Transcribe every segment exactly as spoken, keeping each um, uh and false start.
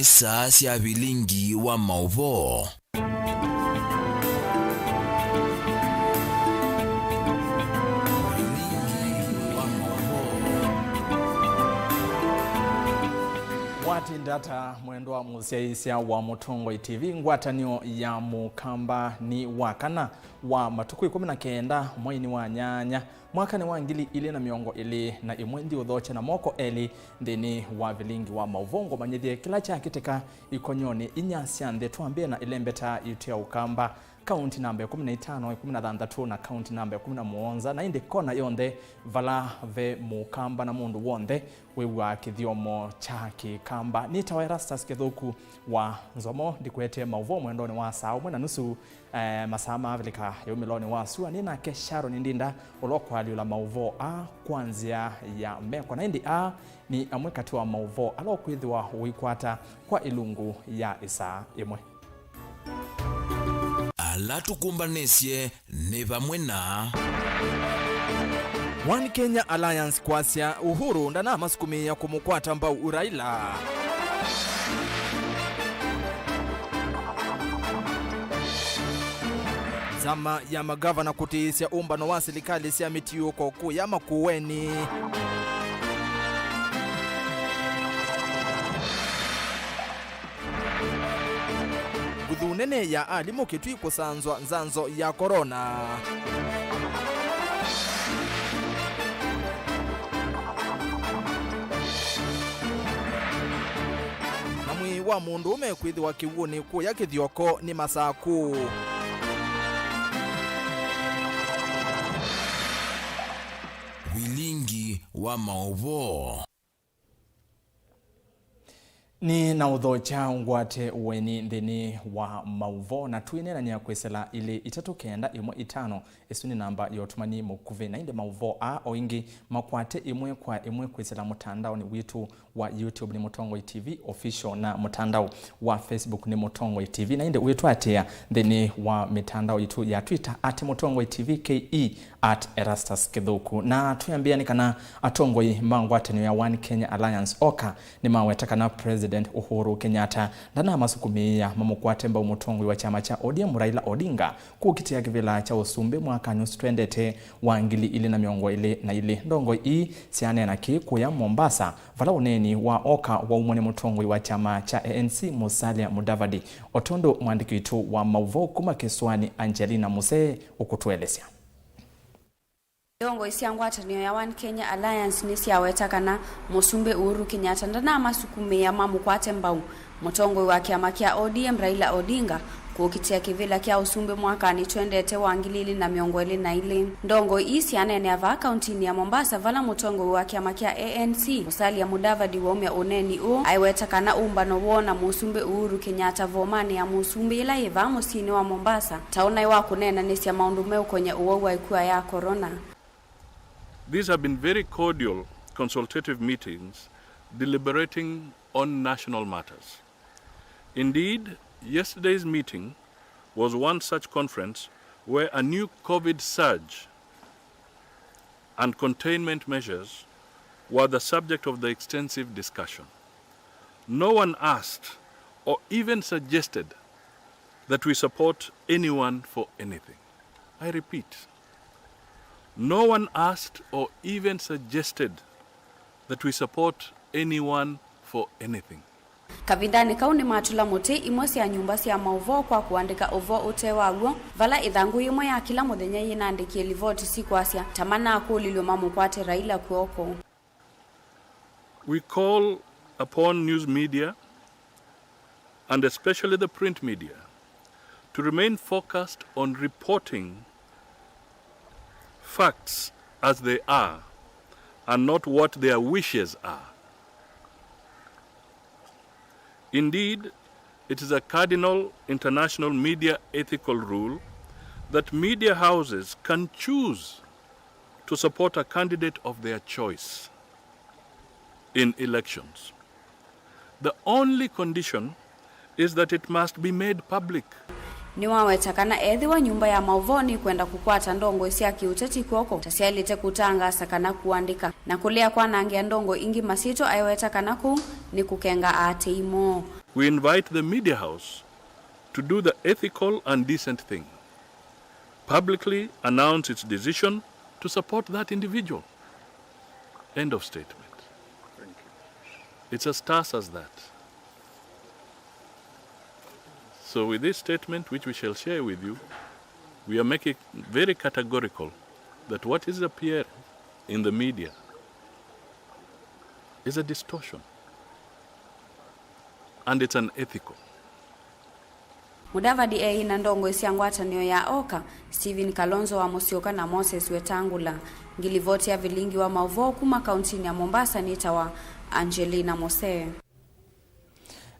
Nĩ saa sya vilingi wa maũvoo. Vilingi wa maũvoo. Watinda ata, mwendwa mũsyaĩĩsya wa Mũtongoi T V? Ngwatanĩo ya Mũkamba nĩ wa kana wa matukũ ĩkũmi na kenda mweinĩ wa nyanya, mwakanĩ wa ngili ilĩ na mĩongo ĩlĩ na ĩmwe. Nthi ũthokya na moko elĩ nthĩnĩ wa vilingi wa maũvoo ngũmanyĩthye kĩla kyakĩtĩka ikonyonĩ inya sya nthĩ, twambĩe na ĩlembeta yitũ ya Ũkamba, kaunti namba ĩkũmi na itano, ĩkũmi na thanthatũ na kaunti namba ĩkũmi na mũonza, na ĩndĩ kona yonthe vala ve Mũkamba na mũndũ w'onthe wĩw'aa kĩthyomo kya Kĩkamba. Nĩtawa Erastus Kĩthũku wa Nzomo, ndĩkũetee maũvoo mwendonĩ wa saa ũmwe na nusu, eh, masaa ma Avilika ya umĩlonĩ wa sua. Nĩ nake Sharon Ndinda, ũla ũkũalyũla maũvoo aa kwa nzĩa ya meko. Na ĩndĩ aa nĩ amwe katĩ wa maũvoo ala ũkwĩthĩwa ũikwata kwa ĩlungu ya ĩsaa ĩmwe. Ala tũkũmbanĩsye nĩ vamwe na One Kenya Alliance kwasya Uhuru ndanamasukumĩĩa kũmũkwata mbau Raila. Nzama ya magavana kũtĩĩsya ũmbano wa silikalĩ sya mĩtiũko kũya Makueni. Nguthu nene ya alimũ Kitui kũsanzwa nzanzo ya korona. Na mwĩĩ wa mũndũũme kwĩthĩwa kĩw'ũnĩ kũya Kĩthyoko nĩ Masakũ. Vilingi wa maũvoo. Nĩ na ũthokya ngwate ũeni nthĩnĩ wa maũvoo, na twĩneenany'a kwĩsĩla ilĩ itatũ kenda ĩmwe itano. Ĩsu nĩ namba ya ũtũmani mũkuvĩ. Na ĩndĩ maũvoo aa o ĩngĩ makwate ĩmwe kwa ĩmwe kwĩsĩla mũtandaonĩ witũ wa YouTube nĩ Mũtongoi T V Official, na mũtandao wa Facebook nĩ Mũtongoi T V, na ĩndĩ ũitũatĩĩa nthĩnĩ wa mĩtandao yitũ ya Twitter at Mũtongoi T V K E, at Erastus Kĩthũku. Na twĩambĩa nĩ kana atongoi ma ngwatanĩo ya One Kenya Alliance oka nĩmaweta kana President Uhuru Kenyatta ndanamasukumĩĩa mamũkwate mbau mũtongoi wa kyama kya O D M Raila Odinga kũkitĩa kĩvĩla kya ũsumbĩ mwakanĩ ũsu twendete wa ngili ilĩ na mĩongo ĩlĩ na ilĩ. Ndongoi ii syaneena kĩĩ kũya Mombasa, vala ũneeni wa oka waumwa nĩ mũtongoi wa kyama kya A N C Musalia Mudavadi, o tondũ mwandĩki witũ wa maũvoo kuma kĩsũanĩ Angelina Musee ũkũtũelesya. Ndongoi sya ngwatanĩo ya One Kenya Alliance nĩsyaweta kana Mũsumbĩ Uhuru Kenyatta ndanamasukumĩĩa mamũkwate mbau mũtongoi wa kĩama kya O D M Raila Odinga kũkitĩa kĩvĩla kya ũsumbĩ mwakanĩ twendete wa ngili ilĩ na mĩongo ĩlĩ na ilĩ. Ndongoi ii syaneenea vaa kauntinĩ ya Mombasa, vala mũtongoi wa kĩama kya A N C Musalia Mudavadi waumya ũneeni ũũ aiweta kana ũmbano woo na Mũsumbĩ Uhuru Kenyatta vomanĩ ya Mũsumbĩ yĩla yĩ vaa mũsyĩnĩ wa Mombasa ta ũnaĩ wa kũneenanĩsya maũndũ meũkony'a ũwau wa ĩkua ya corona. These have been very cordial consultative meetings deliberating on national matters. Indeed, yesterday's meeting was one such conference where a new COVID surge and containment measures were the subject of the extensive discussion. No one asked or even suggested that we support anyone for anything. I repeat, no one asked or even suggested that we support anyone for anything. Kavindanĩ kau nĩmatũla mũtĩ imwe sya nyũmba sya maũvoo kwa kũandĩka ũvoo ũte wa w'o, vala ĩthangũ yĩmwe ya kĩla mũthenya yĩnandĩkie livoti sikwasya ta manakũlilw'e mamũkwate Raila kw'oko. We call upon news media, and especially the print media, to remain focused on reporting facts as they are and not what their wishes are. Indeed, it is a cardinal international media ethical rule that media houses can choose to support a candidate of their choice in elections. The only condition is that it must be made public. Nĩwaweta kana ethĩwa nyũmba ya maũvoo nĩkwenda kũkwata ndongoi sya kĩũteti kw'oko, ta syaĩlĩte kũtangaasa kana kũandĩka na kũlea kwanangĩa ndongoi ingĩ masyĩtwa, aiweta kana kũu nĩ kũkenga aatĩĩi moo. We invite the media house to do the ethical and decent thing, publicly announce its decision to support that individual. End of statement. It's as terse as that. So with this statement, which we shall share with you, we are making very categorical that what is appearing in the media is a distortion and it's unethical. Mudavadi eĩ na ndongoi sya ngwatanĩo ya oka, Stephen Kalonzo wa Musyoka na Moses Wetangula. Ngilivoti ya vilingi wa maũvoo kuma kauntinĩ ya Mombasa nĩtawa Angelina Mosee.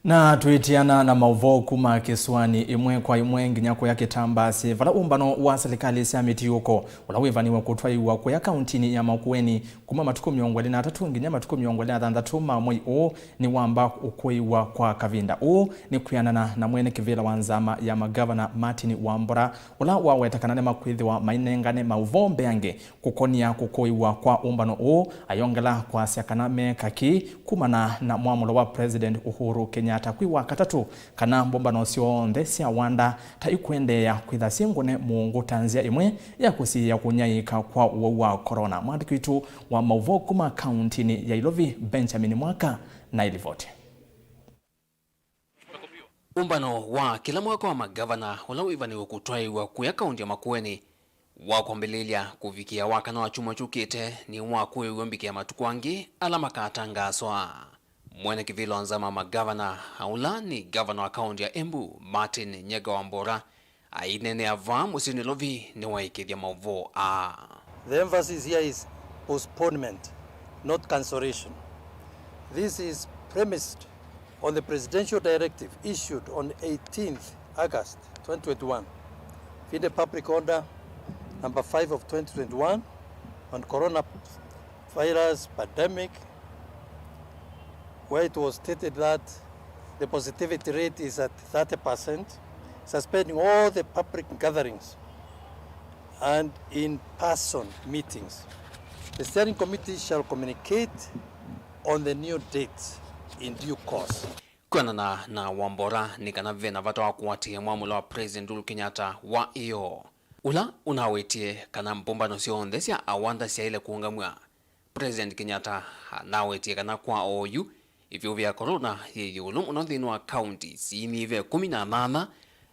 Na twĩtiana na maũvoo kuma kĩsũanĩ, ĩmwe kwa ĩmwe nginya kũya Kĩtambasĩ, vala ũmbano wa silikalĩ sya mĩtiũko ũla wĩvanĩwe kũtwaĩwa kũya kauntinĩ ya Makueni kuma matukũ mĩongo ĩlĩ na atatũ nginya matukũ mĩongo ĩlĩ na thanthatũ ma mwei ũũ nĩwamba ũkũĩwa kwa kavinda. Ũũ nĩ kwĩanana na mwene kĩvĩla wa nzama ya magavana Martin Wambora, ũla waweta kana nĩmakwĩthĩwa mainengane maũvoo mbeange kũkonia kũkũĩwa kwa ũmbano ũũ, ayongela kwasya kana me kaki kumana na mwamũlo wa President Uhuru Kenyatta kwĩ wa katatũ, kana mbũmbano syonthe sya wanda ta ikũendeea kwĩtha syĩ ngũne mũũngũ ta nzĩa ĩmwe ya kũsiĩĩa kũnyaĩĩka kwa ũwau wa corona. Mwandĩki witũ wa maũvoo kuma kauntinĩ ya Ilovi, Benjamin Mwaka, na ĩlivoti. Ũmbano wa kĩla mwaka wa magavana ũla wĩvanĩwe kũtwaĩwa kũya kaunti ya Makueni wa kwambĩlĩlya kũvikĩa wa kana wa kyumwa kyũkĩte nĩwakũĩw'a mbikĩa matukũ angĩ ala makatangaaswa. Mwene kĩvĩla wa nzama ya magavana, ũla nĩ gavana wa kaunti ya Embu, Martin Nyega Wambora, aineenea vaa mũsyĩ Nairobi nĩwaĩkĩĩthya maũvoo aa. The emphasis here is postponement, not cancellation. This is premised on the presidential directive issued on eighteenth August twenty twenty-one, Vinde Public Order number five of twenty twenty-one on coronavirus pandemic, where it was stated that the positivity rate is at thirty percent, suspending all the public gatherings and in-person meetings. The steering committee shall communicate on the new dates in due course. Kwĩanana na Wambora, nĩ kana ve na vata wa kũatĩĩa mwamũlo wa President Uhuru Kenyatta wa ĩyoo, ũla ũnawetie kana mbũmbano syonthe sya awanda syaĩle kũũngamw'a. President Kenyatta anawetie kana kwa oyu, ĩvyũvu ya corona yĩ ĩũlũ mũno nthĩnĩ wa kaunti sinyivĩte ĩkũmi na nyanya,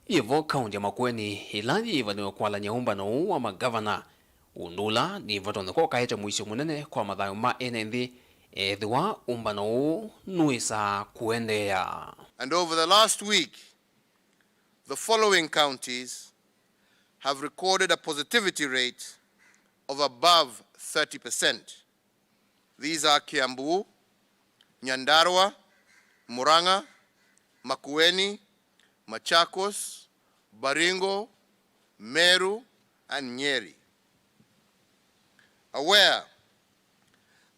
yĩ vo kaunti ya Makueni, ĩla yĩĩvanĩwe kwalany'a ũmbano ũũ wa magavana, ũndũ ũla nĩ vatonyeka ũkaete mũisyo mũnene kwa mathayũ ma ene nthĩ ethĩwa ũmbano ũũ nũĩsaa kũendeea. And over the last week, the following counties have recorded a positivity rate of above thirty percent. These are Kiambu, Nyandarua, Murang'a, Makueni, Machakos, Baringo, Meru, and Nyeri. Aware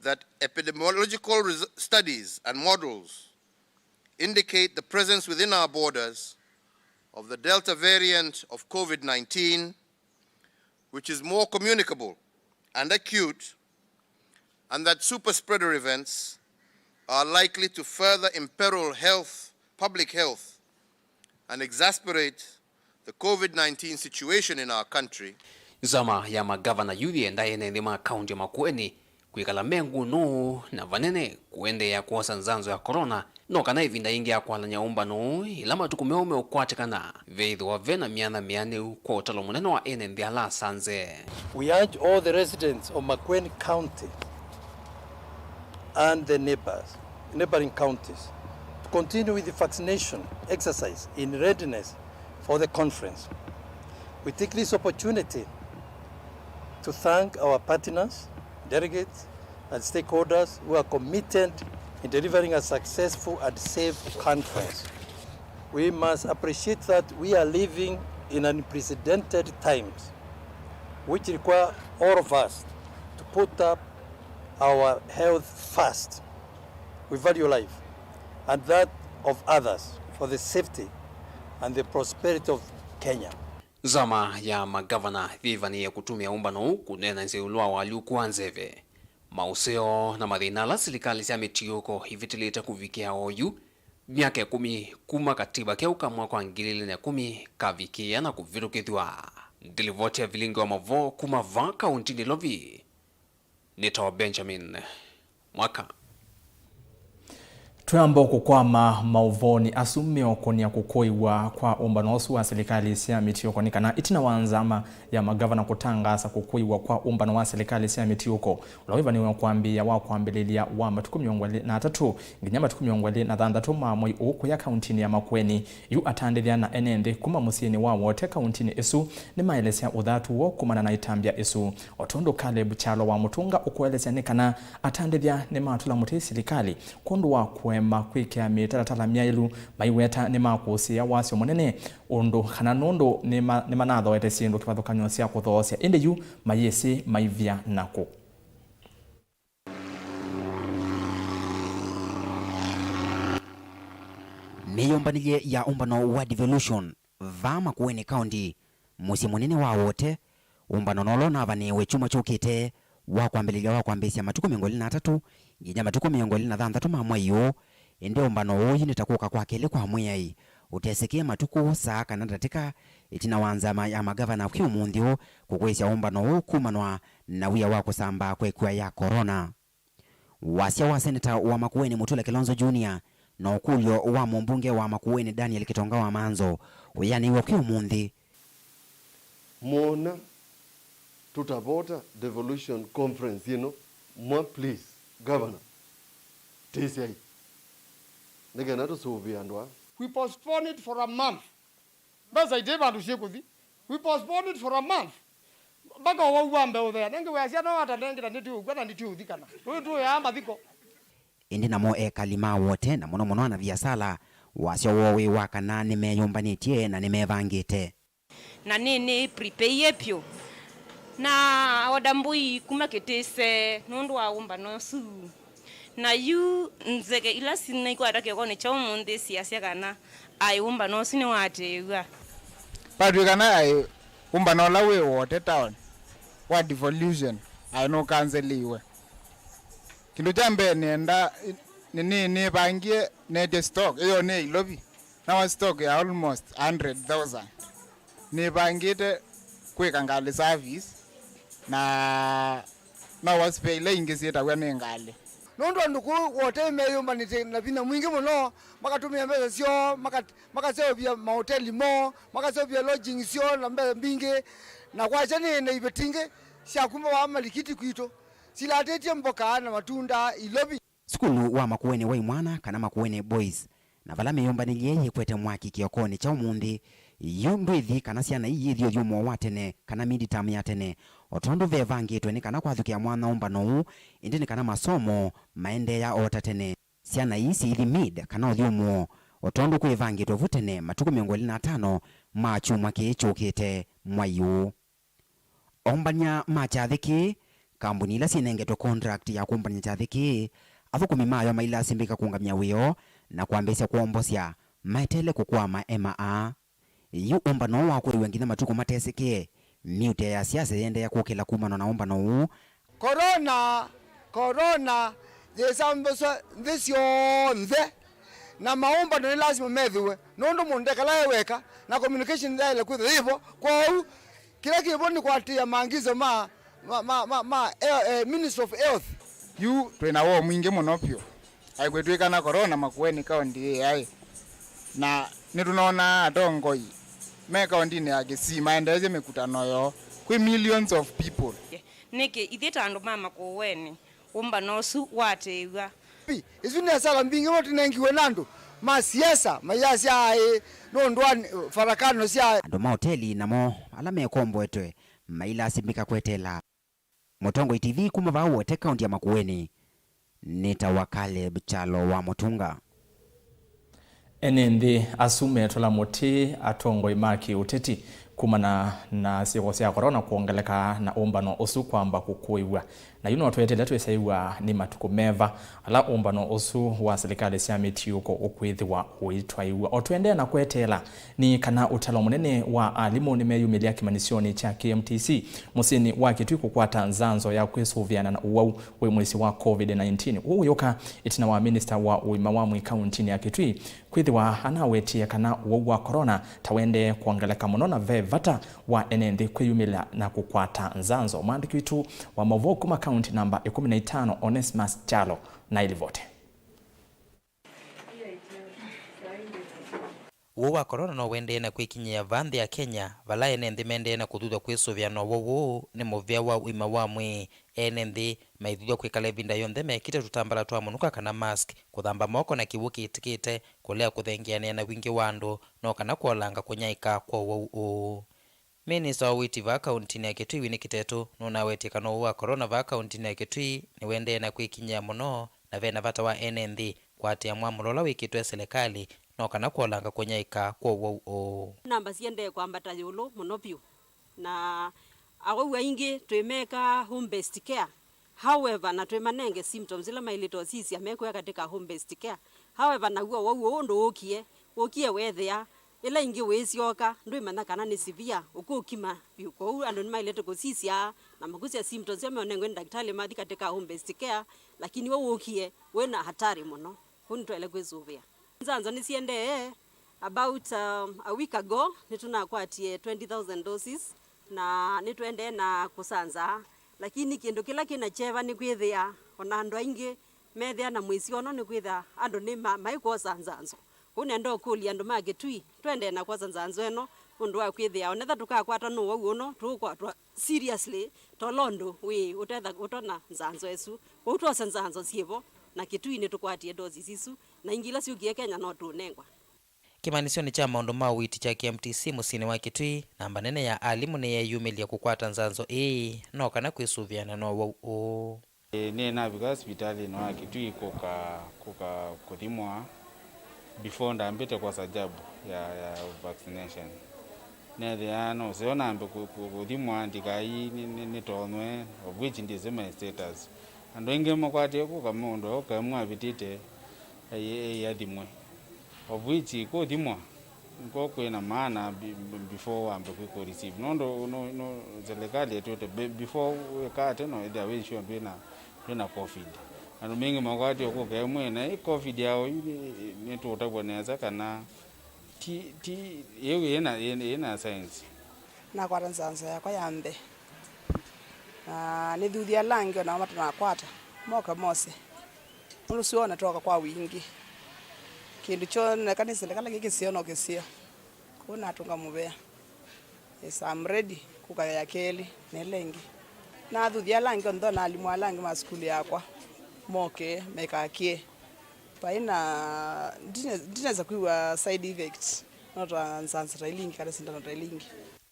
that epidemiological res- studies and models indicate the presence within our borders of the Delta variant of COVID nineteen, which is more communicable and acute, and that super spreader events are likely to further imperil health, public health, and exacerbate the COVID nineteen situation in our country. Nzama ya magavana yu yĩenda ene nthĩ ma kaunti ya Makueni kwĩkala me ngũnũ na vanene kũendeea kwosa nzanzo ya corona, no kana ĩvinda yĩngĩ ya kwalany'a ũmbano ũũ, ĩla matukũ meũ meũkwatĩkana, veĩthĩwa ve na myanya mĩanĩu kwa ũtalo mũnene wa ene nthĩ ala asanze. We urge all the residents of Makueni County and the neighbors, neighboring counties to continue with the vaccination exercise in readiness for the conference. We take this opportunity to thank our partners, delegates, and stakeholders who are committed in delivering a successful and safe conference. We must appreciate that we are living in unprecedented times, which require all of us to put up our health first. We value life and that of others for the safety and the prosperity of Kenya. Nzama ya magavana yĩvanĩĩe kũtũmĩa ũmbano ũũ kũneenanĩsya ĩũlũ wa walyũku wa nzeve, maũseo, na mathĩna ala silikalĩ sya mĩtiũko ivĩtĩlĩte kũvikĩa oyu, Myaka ĩkũmi kuma kativa keũ ka mwaka wa ngili ilĩ na ĩkũmi kavikĩĩa na kũvĩtũkĩthw'a. Ndilivoti ya vilingi wa mavoo kuma vaa kaũntinĩ Nairobi nĩ ta wa Benjamin Mwaka. Twĩamba kũkwama maũvoonĩ asu meũkũnĩa kũkũĩw'a kwa ũmbano ũsu wa silikalĩ sya mĩtiũko, nĩ kana ĩtina wa nzama ya magavana kũtangaasa kũkũĩw'a kwa ũmbano wa silikalĩ sya mĩtiũko, ũla wĩvanĩwe kwambĩĩa wa kwambĩlĩlya wa matukũ mĩongo ĩlĩ na atatũ nginya matukũ mĩongo ĩlĩ na thanthatũ ma mwei ũũ kũya kaũntinĩ ya Makueni. Yu atandĩthya na ene nthĩ kuma mũsyĩnĩ wa Wote kaũntinĩ ĩsu nĩmaelesya ũthatu woo kumana na ĩtambya ĩsu, o tondũ Caleb Kyalo wa Mũtũnga ũkũelesya nĩ kana atandĩthya nĩmatũla mũtĩ silikalĩ kwondũ wa kũema kwĩkĩa mĩtalatala myaĩlu, maiweta nĩmakũsĩĩa wasyo mũnene ũndũ kana nũndũ nĩma-, nĩmanathoete syĩndũ kĩvathũkany'o sya kũthoosya, ĩndĩ yu mayĩsĩ maivya nakũ. Mĩyũmbanĩlye ya ũmbano wa devolution vaa Makueni County, mũsyĩ mũnene wa Wote, ũmbano nolo navanĩĩwe kyumwa kyũkĩte wa kwambĩlĩlya wa kwambĩĩsya matukũ mĩongo ĩlĩ na atatũ nginya matukũ mĩongo ĩlĩ na thanthatũ ma mwei ũũ, ĩndĩ ũmbano ũũ yu nĩ ta kũka kwa kelĩ kwa Mwĩai ũtesĩkĩe matukũ, saa kana ndatĩka, ĩtina wa nzama ya magavana kwĩ ũmũnthĩ ũũ kũkũĩsya ũmbano ũũ kumanwa na wia wa kũsambaa kwa ĩkua ya corona. Wasya wa seneta wa Makueni Mutula Kilonzo Junior na ũkũlyo wa mũmbunge wa Makueni Daniel Kitonga wa Manzo ũyanĩiwe kwĩ ũmũnthĩ. Mwona tũtavota devolution conference ĩno, mwa please, governor, tĩsyai nĩ kenda tũsũvĩe andũ aa. We postpone it for a month. Mbesa iti vandũ syĩkũthi. We postpone it for a month. Mpaka ũwau wambe ũthea. Nĩngĩ wĩasya no ata nengĩ na nĩtũũkw'a na nĩtũũthikana. Tũĩ tũũyaa mathiko. Ĩndĩ namo ekali ma Wote, na mũno mũno anaviasala, wasya woo wĩ wa kana nĩmeyũmbanĩtye na nĩmevangĩte. Na nĩ, nĩ prepare vyũ. Na order mbũi kuma Kĩtĩse nũndũ wa ũmbano ũsu. Na yu nzeke ila sinaikwata kĩokonĩ kya ũmũnthĩ siasya kana aĩ ũmbano ũsu nĩwatĩĩw'a. Vatw'ĩkana aĩ ũmbano ũla wĩ Wote town wa devolution aĩ nũkanzeliwe. Kĩndũ kya mbee nĩenda, nĩ, nĩ, nĩvangie nete stock ĩyo nĩ Ilovi. Nawa stock ya almost a hundred thousand. Nĩvangĩte kwĩka ngalĩ service, na no wasipĩa ila ingĩ syĩtaw'a nĩ ngalĩ. Nũndũ andũ kũũ Wote meyũmbanĩtye na vinya mwingĩ mũno, makatũmĩa mbesa syoo, maka-, makaseũvya mahoteli moo, makaseũvya lodging syoo na mbesa mbingĩ, na kwakya nĩ na ivetingĩ sya kuma vaa malikiti kwitũ, silatĩtye mboka na matunda Ilovi. Sukulu wa Makueni wa imwana, kana Makueni Boys, na vala meyũmbanĩlye yĩkwete mwaki kĩokonĩ kya ũmũnthĩ. Yu ndwĩthi kana syana ii yĩthi ũthyũmũo wa tene, kana mid-term ya tene, o tondũ vevangĩtwe nĩ kana kwathũkĩa mwanya ũmbano ũũ, ĩndĩ nĩ kana masomo maendeea o ta tene. Syana ii syĩthi mid, kana ũthyũmũo, o tondũ kwĩvangĩtwe vu tene, matukũ mĩongo ĩlĩ na atano ma kyumwa kĩĩ kyũkĩte mwai ũũ. Ombany'a ma kyathĩ kĩĩ, kambuni ila syĩnengetwe contract ya kũmbany'a kyathĩ kĩĩ, athũkũmi mayo mailasimĩka kũngamya wĩoo na kwambĩĩsya kwombosya maeteele kũkwama ema aa. Yu ũmbano ũũ wakũĩw'a nginya matukũ matesĩkĩe, myutĩe ya siasa yĩendeea kũkĩla kumana na ũmbano ũũ. Korona, korona yĩsambasya nthĩ syonthe, na maũmbano nĩ lasima methĩwe, nũndũ mũndũ ndekala e weka, na communication yaĩle kwĩthwa yĩvo. Kwoou, kĩla kĩvo nĩ kũatĩĩa maagizo ma, ma, ma, ma, ma eh, eh, Ministry of Health. Yu twĩ na woo mwingĩ mũno vyũ. Aikwĩtw'ĩkana korona Makueni kaũntĩ ĩĩ yaĩ, na nĩtũnonaa atongoi me kaũntĩnĩ ya Kisii maendeesye mĩkutano yoo kwĩ millions of people. Nĩkĩ ithyĩ ta andũ ma Makueni ũmbano ũsu waatĩĩw'a? Pi, isu nĩ asala mbingĩ ĩla tũnengiwe nĩ andũ ma siasa mayasya aĩ nũndũ wa farakano sya andũ ma oteli namo ala mekomboetwe mailasimĩka kweteela. Mũtongoi T V kuma vaa Wote, kaũntĩ ya Makueni, nĩtawa Caleb Kyalo wa Mũtunga. Ene nthĩ asu metũla mũtĩ atongoi ma kĩũteti kumana na syĩko sya korona kwongeleka na ũmbano ũsu kwamba kũkũĩw'a. Na yu no tweteele twĩsyaĩw'a nĩ matukũ meva ala ũmbano ũsu wa silikalĩ sya mĩtiũko ũkwĩthĩwa ũitwaĩw'a. O tũendee na kweteela, nĩ kana ũtalo mũnene wa alimũ nĩmeyumĩlya kĩmanyĩsyonĩ kya K M T C mũsyĩnĩ wa Kitui kũkwata nzanzo ya kwĩsũvĩana na ũwau wĩ mũisyo wa COVID nineteen. Ũu ũyũka ĩtina wa minista wa ũima wa mwĩĩ kauntinĩ ya Kitui kwĩthĩwa anawetie kana ũwau wa corona ta wendee kwongeleka mũno na ve vata wa ene nthĩ kwĩyumĩlya na kũkwata nzanzo. Mwandĩki witũ wa maũvoo kuma kaunti namba ĩkũmi na itano, Onesmus Kyalo, na ĩlivoti. Ũwau wa corona no wendee na kwĩkinyĩa vaa nthĩ ya Kenya, vala ene nthĩ mendee na kũthuthw'a kwĩsũvĩa na ũwau ũũ nĩ mũvĩa wa ũima wa mwĩĩ. Ene nthĩ maithuthw'a kwĩkala ĩvinda yonthe mekĩte tũtambala twa mũnuka kana mask, kũthamba moko na kĩw'ũ kĩtĩkĩte, kũlea kũthengeanĩa na wingĩ wa andũ, no kana kwolanga kũnyaĩĩka kwa ũwau ũũ. Minista wa ũiiti vaa kauntinĩ ya Kitui Winnie Kiteto nũnawetie kana ũwau wa corona vaa kauntinĩ ya Kitui nĩwendee na kwĩkinyĩa mũno, na vena vata wa ene nthĩ kũatĩĩa mwamũlo ũla wĩkĩtwe silikalĩ, no kana kwolanga kũnyaĩĩka kwa ũwau ũũ. Namba siendee kwambata ĩũlũ mũno vyũ, na awau aingĩ twĩmeka home based care. However, na twĩmanenge symptoms ila maĩlĩte ũsisya mekwĩa katika home based care. However, naw'o wau ũũ ndũũkie, ũkie weethĩa ĩla ĩngĩ wĩsyoka, ndwĩmanya kana nĩ severe, ũkũkima vyũ. Kwoou andũ nĩmaĩlĩte kũsisya na makusya symptoms ila meonengwe nĩ ndakĩtalĩ mathi katika home based care, lakini we wũkie wĩ na hatari mũno. Kwoou nĩtwaĩle kwĩsũvĩa. Nzanzo nĩsiendee. About, um, a week ago, nĩtũnakwatie twenty thousand doses, na nĩtũendee na kũsanzaa. Lakini kĩndũ kĩla kĩna kyeva nĩ kwĩthĩa ona andũ aingĩ methĩa na mwĩsyo ũno nĩ kwĩthĩa andũ nĩ ma-, maikwosa nzanzo. Kwoou nenda ũkũlya andũ ma Kitui, tũendee na kwosa nzanzo ĩno, nũndũ wa kwĩthĩa onetha tũkakwatwa nĩ ũwau ũno, tũũkwatwa seriously, tola ũndũ wĩ ũtetha ũtona nzanzo ĩsu. Kwoou twose nzanzo syĩvo, na Kitui nĩtũkwatie doses isu, na ingĩ ila syũkie Kenya no tũũnengwa. Kĩmanyĩsyonĩ kya maũndũ ma ũiiti kya K M T C mũsyĩnĩ wa Kitui, namba nene ya alimũ nĩyeeyumĩlya kũkwata nzanzo ĩĩ, no kana kwĩsũvĩana na ũwau ũũ. Ĩĩ, nĩnavika sivitalĩnĩ wa Kitui kũka, kũka kũthimwa before ndambĩte kwosa jab ya, ya vaccination. Neethĩaa nũseo nambe kũ-, kũ-, kũthimwa ndikai nĩ, nĩ, nĩtonywe, of which ndĩsĩ my status. Andũ aingĩ makwatie kũka mũndũ ũkaemwa avĩtĩte, ĩĩ, ĩĩ, athimwe. Of which kũthimwa nĩkw'o kwĩ na maana be-, be-, before wambe kwĩka receive. Nũndũ nũ-, nũ-, silikalĩ ĩtwĩte be-, before wĩka ate no ĩthĩa wĩ sure ndwĩ na, ndwĩ na covid. Andũ maingĩ makwatie kũka ĩmwe na ĩ covid yao yu nĩ, nĩtũũtavw'a nesa kana ti, ti, yĩu yĩ na, yĩ, yĩ na science. Nakwata nzanzo yakwa ya mbee. Na nĩthuthya ala angĩ o nao matanakwata, moke mose. Nũndũ sio ona twoka kwa wingĩ. Kĩndũ kyoneka nĩ silikalĩ kĩ kĩseo no kĩseo. Kwoou natũnga mũvea. Yes, I'm ready kũka ya kelĩ na ĩla ĩngĩ. Nathuthya ala angĩ onthe, ona alimũ ala angĩ ma sukulu yakwa moke mekakĩe. Vai na, ndine-, ndinesa kwĩw'a side effect, no ta nzanzo ta ila ingĩ kana sindano ta ila ingĩ.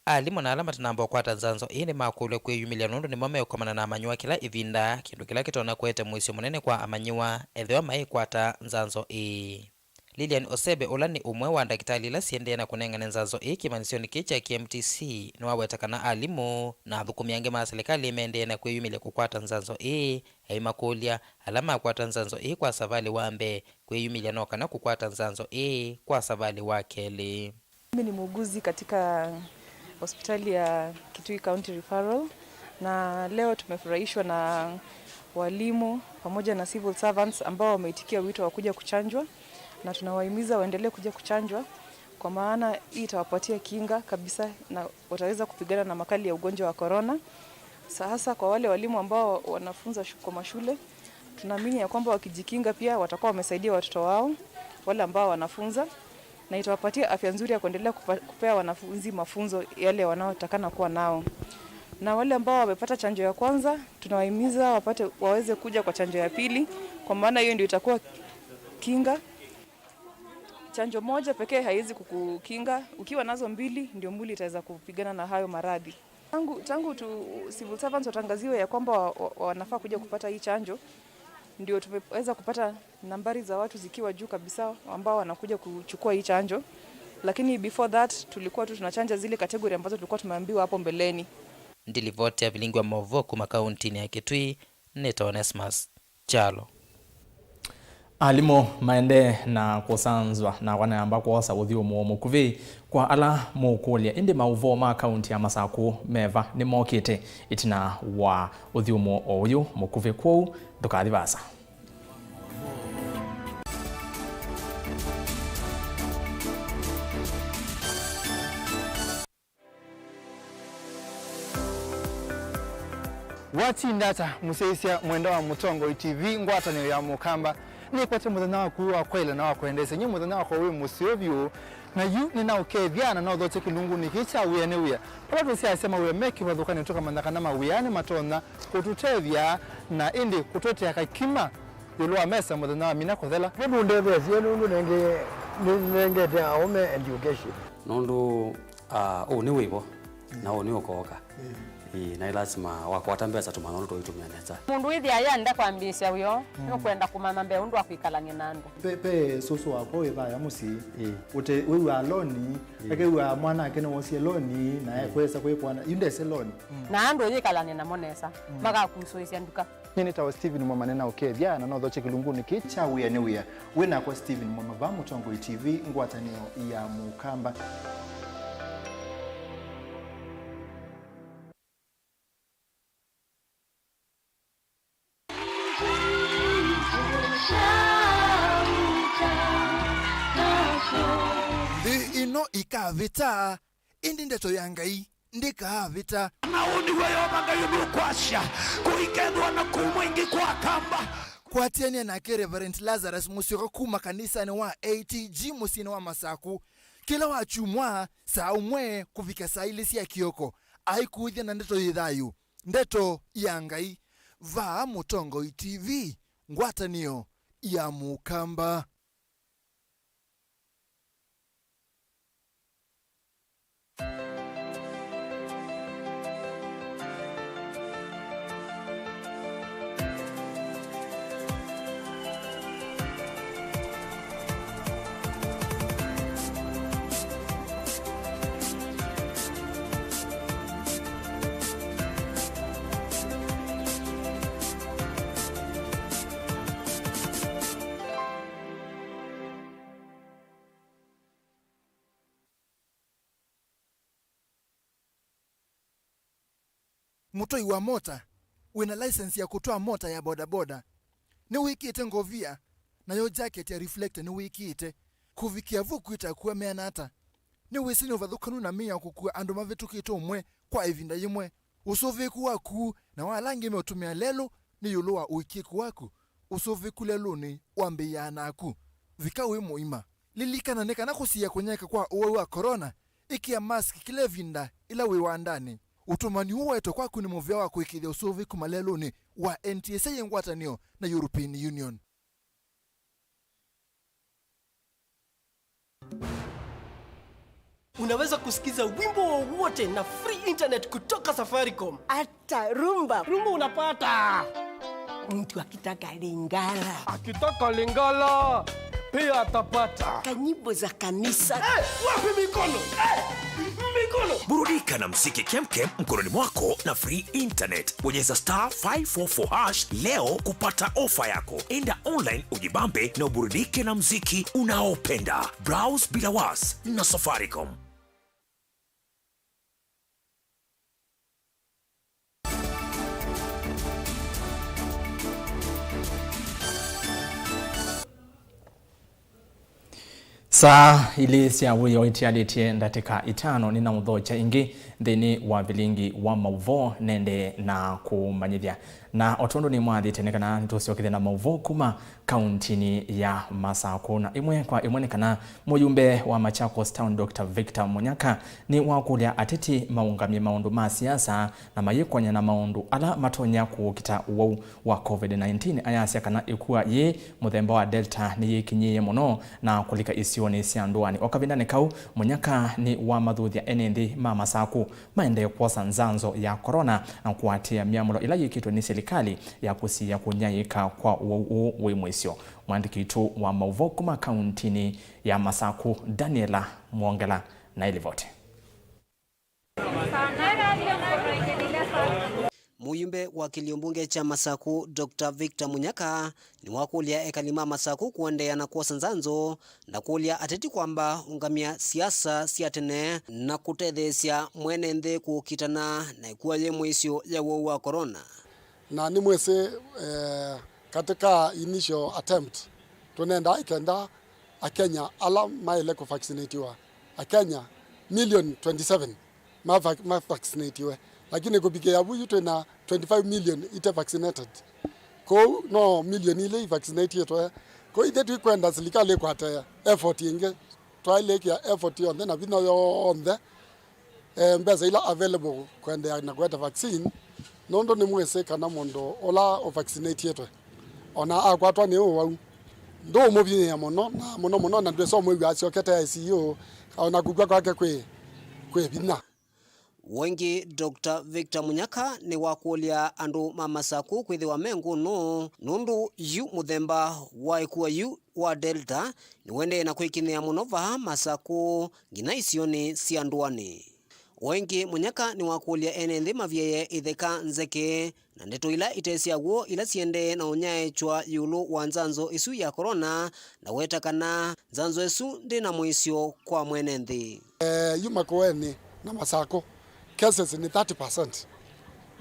Alimũ na ala matanamba ũkwata nzanzo ĩĩ nĩmakũlw'a kwĩyumĩlya nũndũ nĩmo meũkomana na amanyĩw'a kĩla ĩvinda, kĩndũ kĩla kĩtonya kũete mũisyo mũnene kwa amanyĩw'a ethĩwa maĩkwata nzanzo ĩĩ. Lilian Osebe, ũla nĩ ũmwe wa ndakĩtalĩ ila siendee na kũnengane nzanzo ĩĩ kĩmanyĩsyonĩ kĩĩ kya K M T C, nĩwaweta kana alimũ na athũkũmi angĩ ma silikalĩ mendee na kwĩyumĩlya kũkwata nzanzo ĩĩ, aimakũlya ala makwata nzanzo ĩĩ kwa savalĩ wa mbee kwĩyumĩlya no kana kũkwata nzanzo ĩĩ kwa savalĩ wa kelĩ. Mimi ni muuguzi katika hospitali ya Kitui County Referral, na leo tumefurahishwa na walimu pamoja na civil servants ambao wameitikia wito wa kuja kuchanjwa, na tunawahimiza waendelee kuja kuchanjwa kwa maana hii itawapatia kinga kabisa na wataweza kupigana na makali ya ugonjwa wa corona. Sa-, hasa kwa wale walimu ambao wanafunza shu-, kwa mashule, tunaamini ya kwamba wakijikinga pia watakuwa wamesaidia watoto wao, wale ambao wanafunza, na itawapatia afya nzuri ya kuendelea kupa-, kupea wanafunzi mafunzo yale wanaotakana kuwa nao. Na wale ambao wamepata chanjo ya kwanza, tunawahimiza wapate, waweze kuja kwa chanjo ya pili, kwa maana hiyo ndio itakuwa kinga. Chanjo moja pekee haiwezi kukukinga, ukiwa nazo mbili ndio mwili itaweza kupigana na hayo maradhi. Tangu, tangu tu civil servants watangaziwe ya kwamba wa, wa, wanafaa kuja kupata hii chanjo, ndio tumeweza kupata nambari za watu zikiwa juu kabisa ambao wanakuja kuchukua hii chanjo. Lakini before that, tulikuwa tu tunachanja zile category ambazo tulikuwa tumeambiwa hapo mbeleni. Ndilivoti ya vilingi wa mauvoo kuma kauntinĩ ya Kitui, Nĩtawa Onesmus Kyalo. Alimũ maendee na kũsanzwa, nakwa nayamba kwosa ũthyũmũo mũkuvĩ kwa ala mũkũlya, ĩndĩ maũvoo ma kaunti ya Masakũ meva nĩmokĩte ĩtina wa ũthyũmũo o ũyũ mũkuvĩ? Kwoou ndũkathi vaasa. Watinda ata mũsyaĩĩsya mwenda wa Mũtongoi T V ngwatanĩo ya Mũkamba? Nĩkwete mũthenya waku wa kwaĩla na wa kwendeesya. Nyie mũthenya wakwa wĩ mũseo vyũ, na yu nĩnaũkethya na nothokye kĩlungunĩ kĩĩ kya Wĩa nĩ Wĩa, vala tũsyaasya mawĩa me kĩvathũkanĩo tũkamanya kana mawĩa nĩmatonya kũtũtethya na ĩndĩ kũtũetea kakima ĩũlũ wa mesa mũthenya wa mina kũthela. Nĩtũndetheesye nũndũ nĩngĩ nĩnengete aũme education. Nũndũ, ah, ũũ nĩ wĩvo, na ũũ nĩ ũkooka. Ĩĩ, na ĩ lasima wakwata mbesa tũmanya ũndũ tũitũmĩa nesa. Mũndũ wĩthĩa yenda kwambĩĩsya wĩoo, nũkwenda kũmanya mbee ũndũ wa kwĩkalany'a na andũ. Pe, pe sũsũ wakwa wĩ vaya mũsyĩ. Ĩĩ. Ũte, wĩw'aa loni, ĩĩ, akew'aa mwana ake nĩwosie loni, na ekwesa kwĩkwana, yu ndese loni. Na andũ ũyĩkalany'a namo nesa, makakusũĩsya nduka. Nyie nĩtawa Stephen Mwama, nĩnaũkethya na nothokye kĩlungunĩ kĩĩ kya Wĩa nĩ Wĩa. Wĩ nakwa Stephen Mwama va Mũtongoi T V ngwatanĩo ya Mũkamba. Nthĩ ĩno ĩkavĩta, ĩndĩ ndeto ya Ngai ndĩkaavĩta. Na ũũ nĩw'o Yeova Ngai ũnũkwasya, kũikethĩwa na kũumwa ĩngĩ kwa Akamba. Kwatĩanĩa nake Reverend Lazarus Mũsyoka kuma kanisanĩ wa A T G mũsyĩnĩ wa Masakũ kĩla wakyumwa saa ũmwe kũvika saa ilĩ sya kĩoko, aikũĩthya na ndeto yĩ thayũ, ndeto ya Ngai, vaa Mũtongoi T V, ngwatanĩo ya Mũkamba. Mũtwai wa mota wĩna license ya kũtwaa mota ya bodaboda nĩwĩkĩte ngovia, nayo jacket ya reflector nĩwĩkĩte. Kũvikĩa vu kwĩta kũameana ata? Nĩwĩsĩ nĩ ũvathũkanu na mĩao kũkua andũ mavĩtũkĩte ũmwe kwa ĩvinda yĩmwe. Ũsũvĩĩku waku na wa ala angĩ meũtũmĩa lelũ nĩ ĩũlũ wa ũĩkĩĩku waku. Ũsũvĩĩku lelũnĩ wambĩĩaa naku. Vika wĩ mũima. Lilikana nĩ kana kũsiĩĩa kũnyaĩĩka kwa ũwau wa corona, ĩkĩa mask kĩla ĩvinda ĩla wĩ wandanĩ. Ũtũmani ũũ waetwe kwaku nĩ mũvĩa wa kũĩkĩĩthya ũsũvĩĩku malelũnĩ wa N T S A yĩ ngwatanĩo na European Union. Unaweza kusikiza wimbo wowote na free internet kutoka Safaricom. Hata rumba. Rumba unapata. Mtu akitaka Lingala. Akitaka Lingala, pia atapata. Kanyimbo za kanisa. Eh, wapi mikono? Eh, mikono. Burudika na muziki kemkem mkononi mwako na free internet. Bonyeza star five four four hash leo kupata ofa yako. Enda online ujibambe na uburudike na muziki unaopenda. Browse bila was na Safaricom. Saa ilĩ sya wĩoo itialĩtye ndatĩka itano, nĩnaũthokya ĩngĩ nthĩnĩ wa vilingi wa maũvoo nende na kũmanyĩthya. Na o tondũ nĩmwathĩte, nĩ kana nĩtũsyokethye na maũvoo kuma kauntinĩ ya Masakũ, na ĩmwe kwa ĩmwe nĩ kana mũyumbe wa Machakos Town, Doctor Victor Munyaka, nĩwakũlya ateti maũngamye maũndũ ma siasa na mayĩkwany'a na maũndũ ala matonya kũkita ũwau wa COVID nineteen, ayasya kana ĩkua yĩĩ mũthemba wa Delta nĩyĩkinyĩĩe mũno na kũlika isionĩ sya ndũanĩ. O kavindanĩ kau, Munyaka nĩwamathuthya ene nthĩ ma Masakũ maendee kwosa nzanzo ya corona na kũatĩĩa myamũlo ĩla yĩkĩtwe nĩ silikalĩ ya kũsiĩĩa kũnyaĩĩka kwa ũwau ũũ wĩ mũisyo. Mũandĩki witũ wa maũvoo kuma kauntinĩ ya Masakũ, Daniela Mwongela, na ĩlivoti. Mũyumbe wa kĩlio mbunge kya Masaku, Doctor Victor Munyaka, nĩwakũlya ekali ma Masaku kũendeea na kwosa nzanzo na kũlya ateti kwamba ũngamya siasa sya tene na kũtetheesya mwene nthĩ kũkitana na ĩkua yĩ mũisyo ya ũwau wa corona. Na nĩmwĩsĩ, eh, katika initial attempt, tũnendaa ĩkenda Akenya ala maĩle kũvaccinatiwa, Akenya million twenty-seven mava- mavaccinatiwe, lakini kũvikĩa vu yu twĩ na twenty-five million ite vaccinated. Kwoou no million ilĩ ivaccinatetwe. Kwoou ithyĩ tũikwenda silikalĩ ĩkwate effort ĩngĩ, twaĩlĩkĩa effort yonthe na vinya yonthe, eh, mbesa ila available kũendeea na kũete vaccine, nũndũ nĩmwĩsĩ kana mũndũ ũla ũvaccinatetwe ona akwatwa nĩ ũwau, ndũũmũvinyĩĩa mũno, na mũno mũno na ndwĩsa ũmwĩw'a asyokete I C U, ona kũkw'a kwake kwĩ, kwĩ vinya. Wengĩ, Doctor Victor Munyaka nĩwakũlya andũ ma Masaku kwĩthĩwa me ngũnũ nũndũ yu mũthemba wa ĩkua yu wa Delta nĩũendee na kwĩkinyĩa mũno vaa Masaku nginya isionĩ sya ndũanĩ. O ĩngĩ, Munyaka nĩwakũlya ene nthĩ mavyaĩe itheka nzeke na ndeto ila ite sya w'o ila siendee na ũnyaĩĩkya ĩũlũ wa nzanzo ĩsu ya corona, na weta kana nzanzo ĩsu ndĩ na mũisyo kwa mwene nthĩ. Eh, yu Makueni na Masaku, cases ni thirty percent.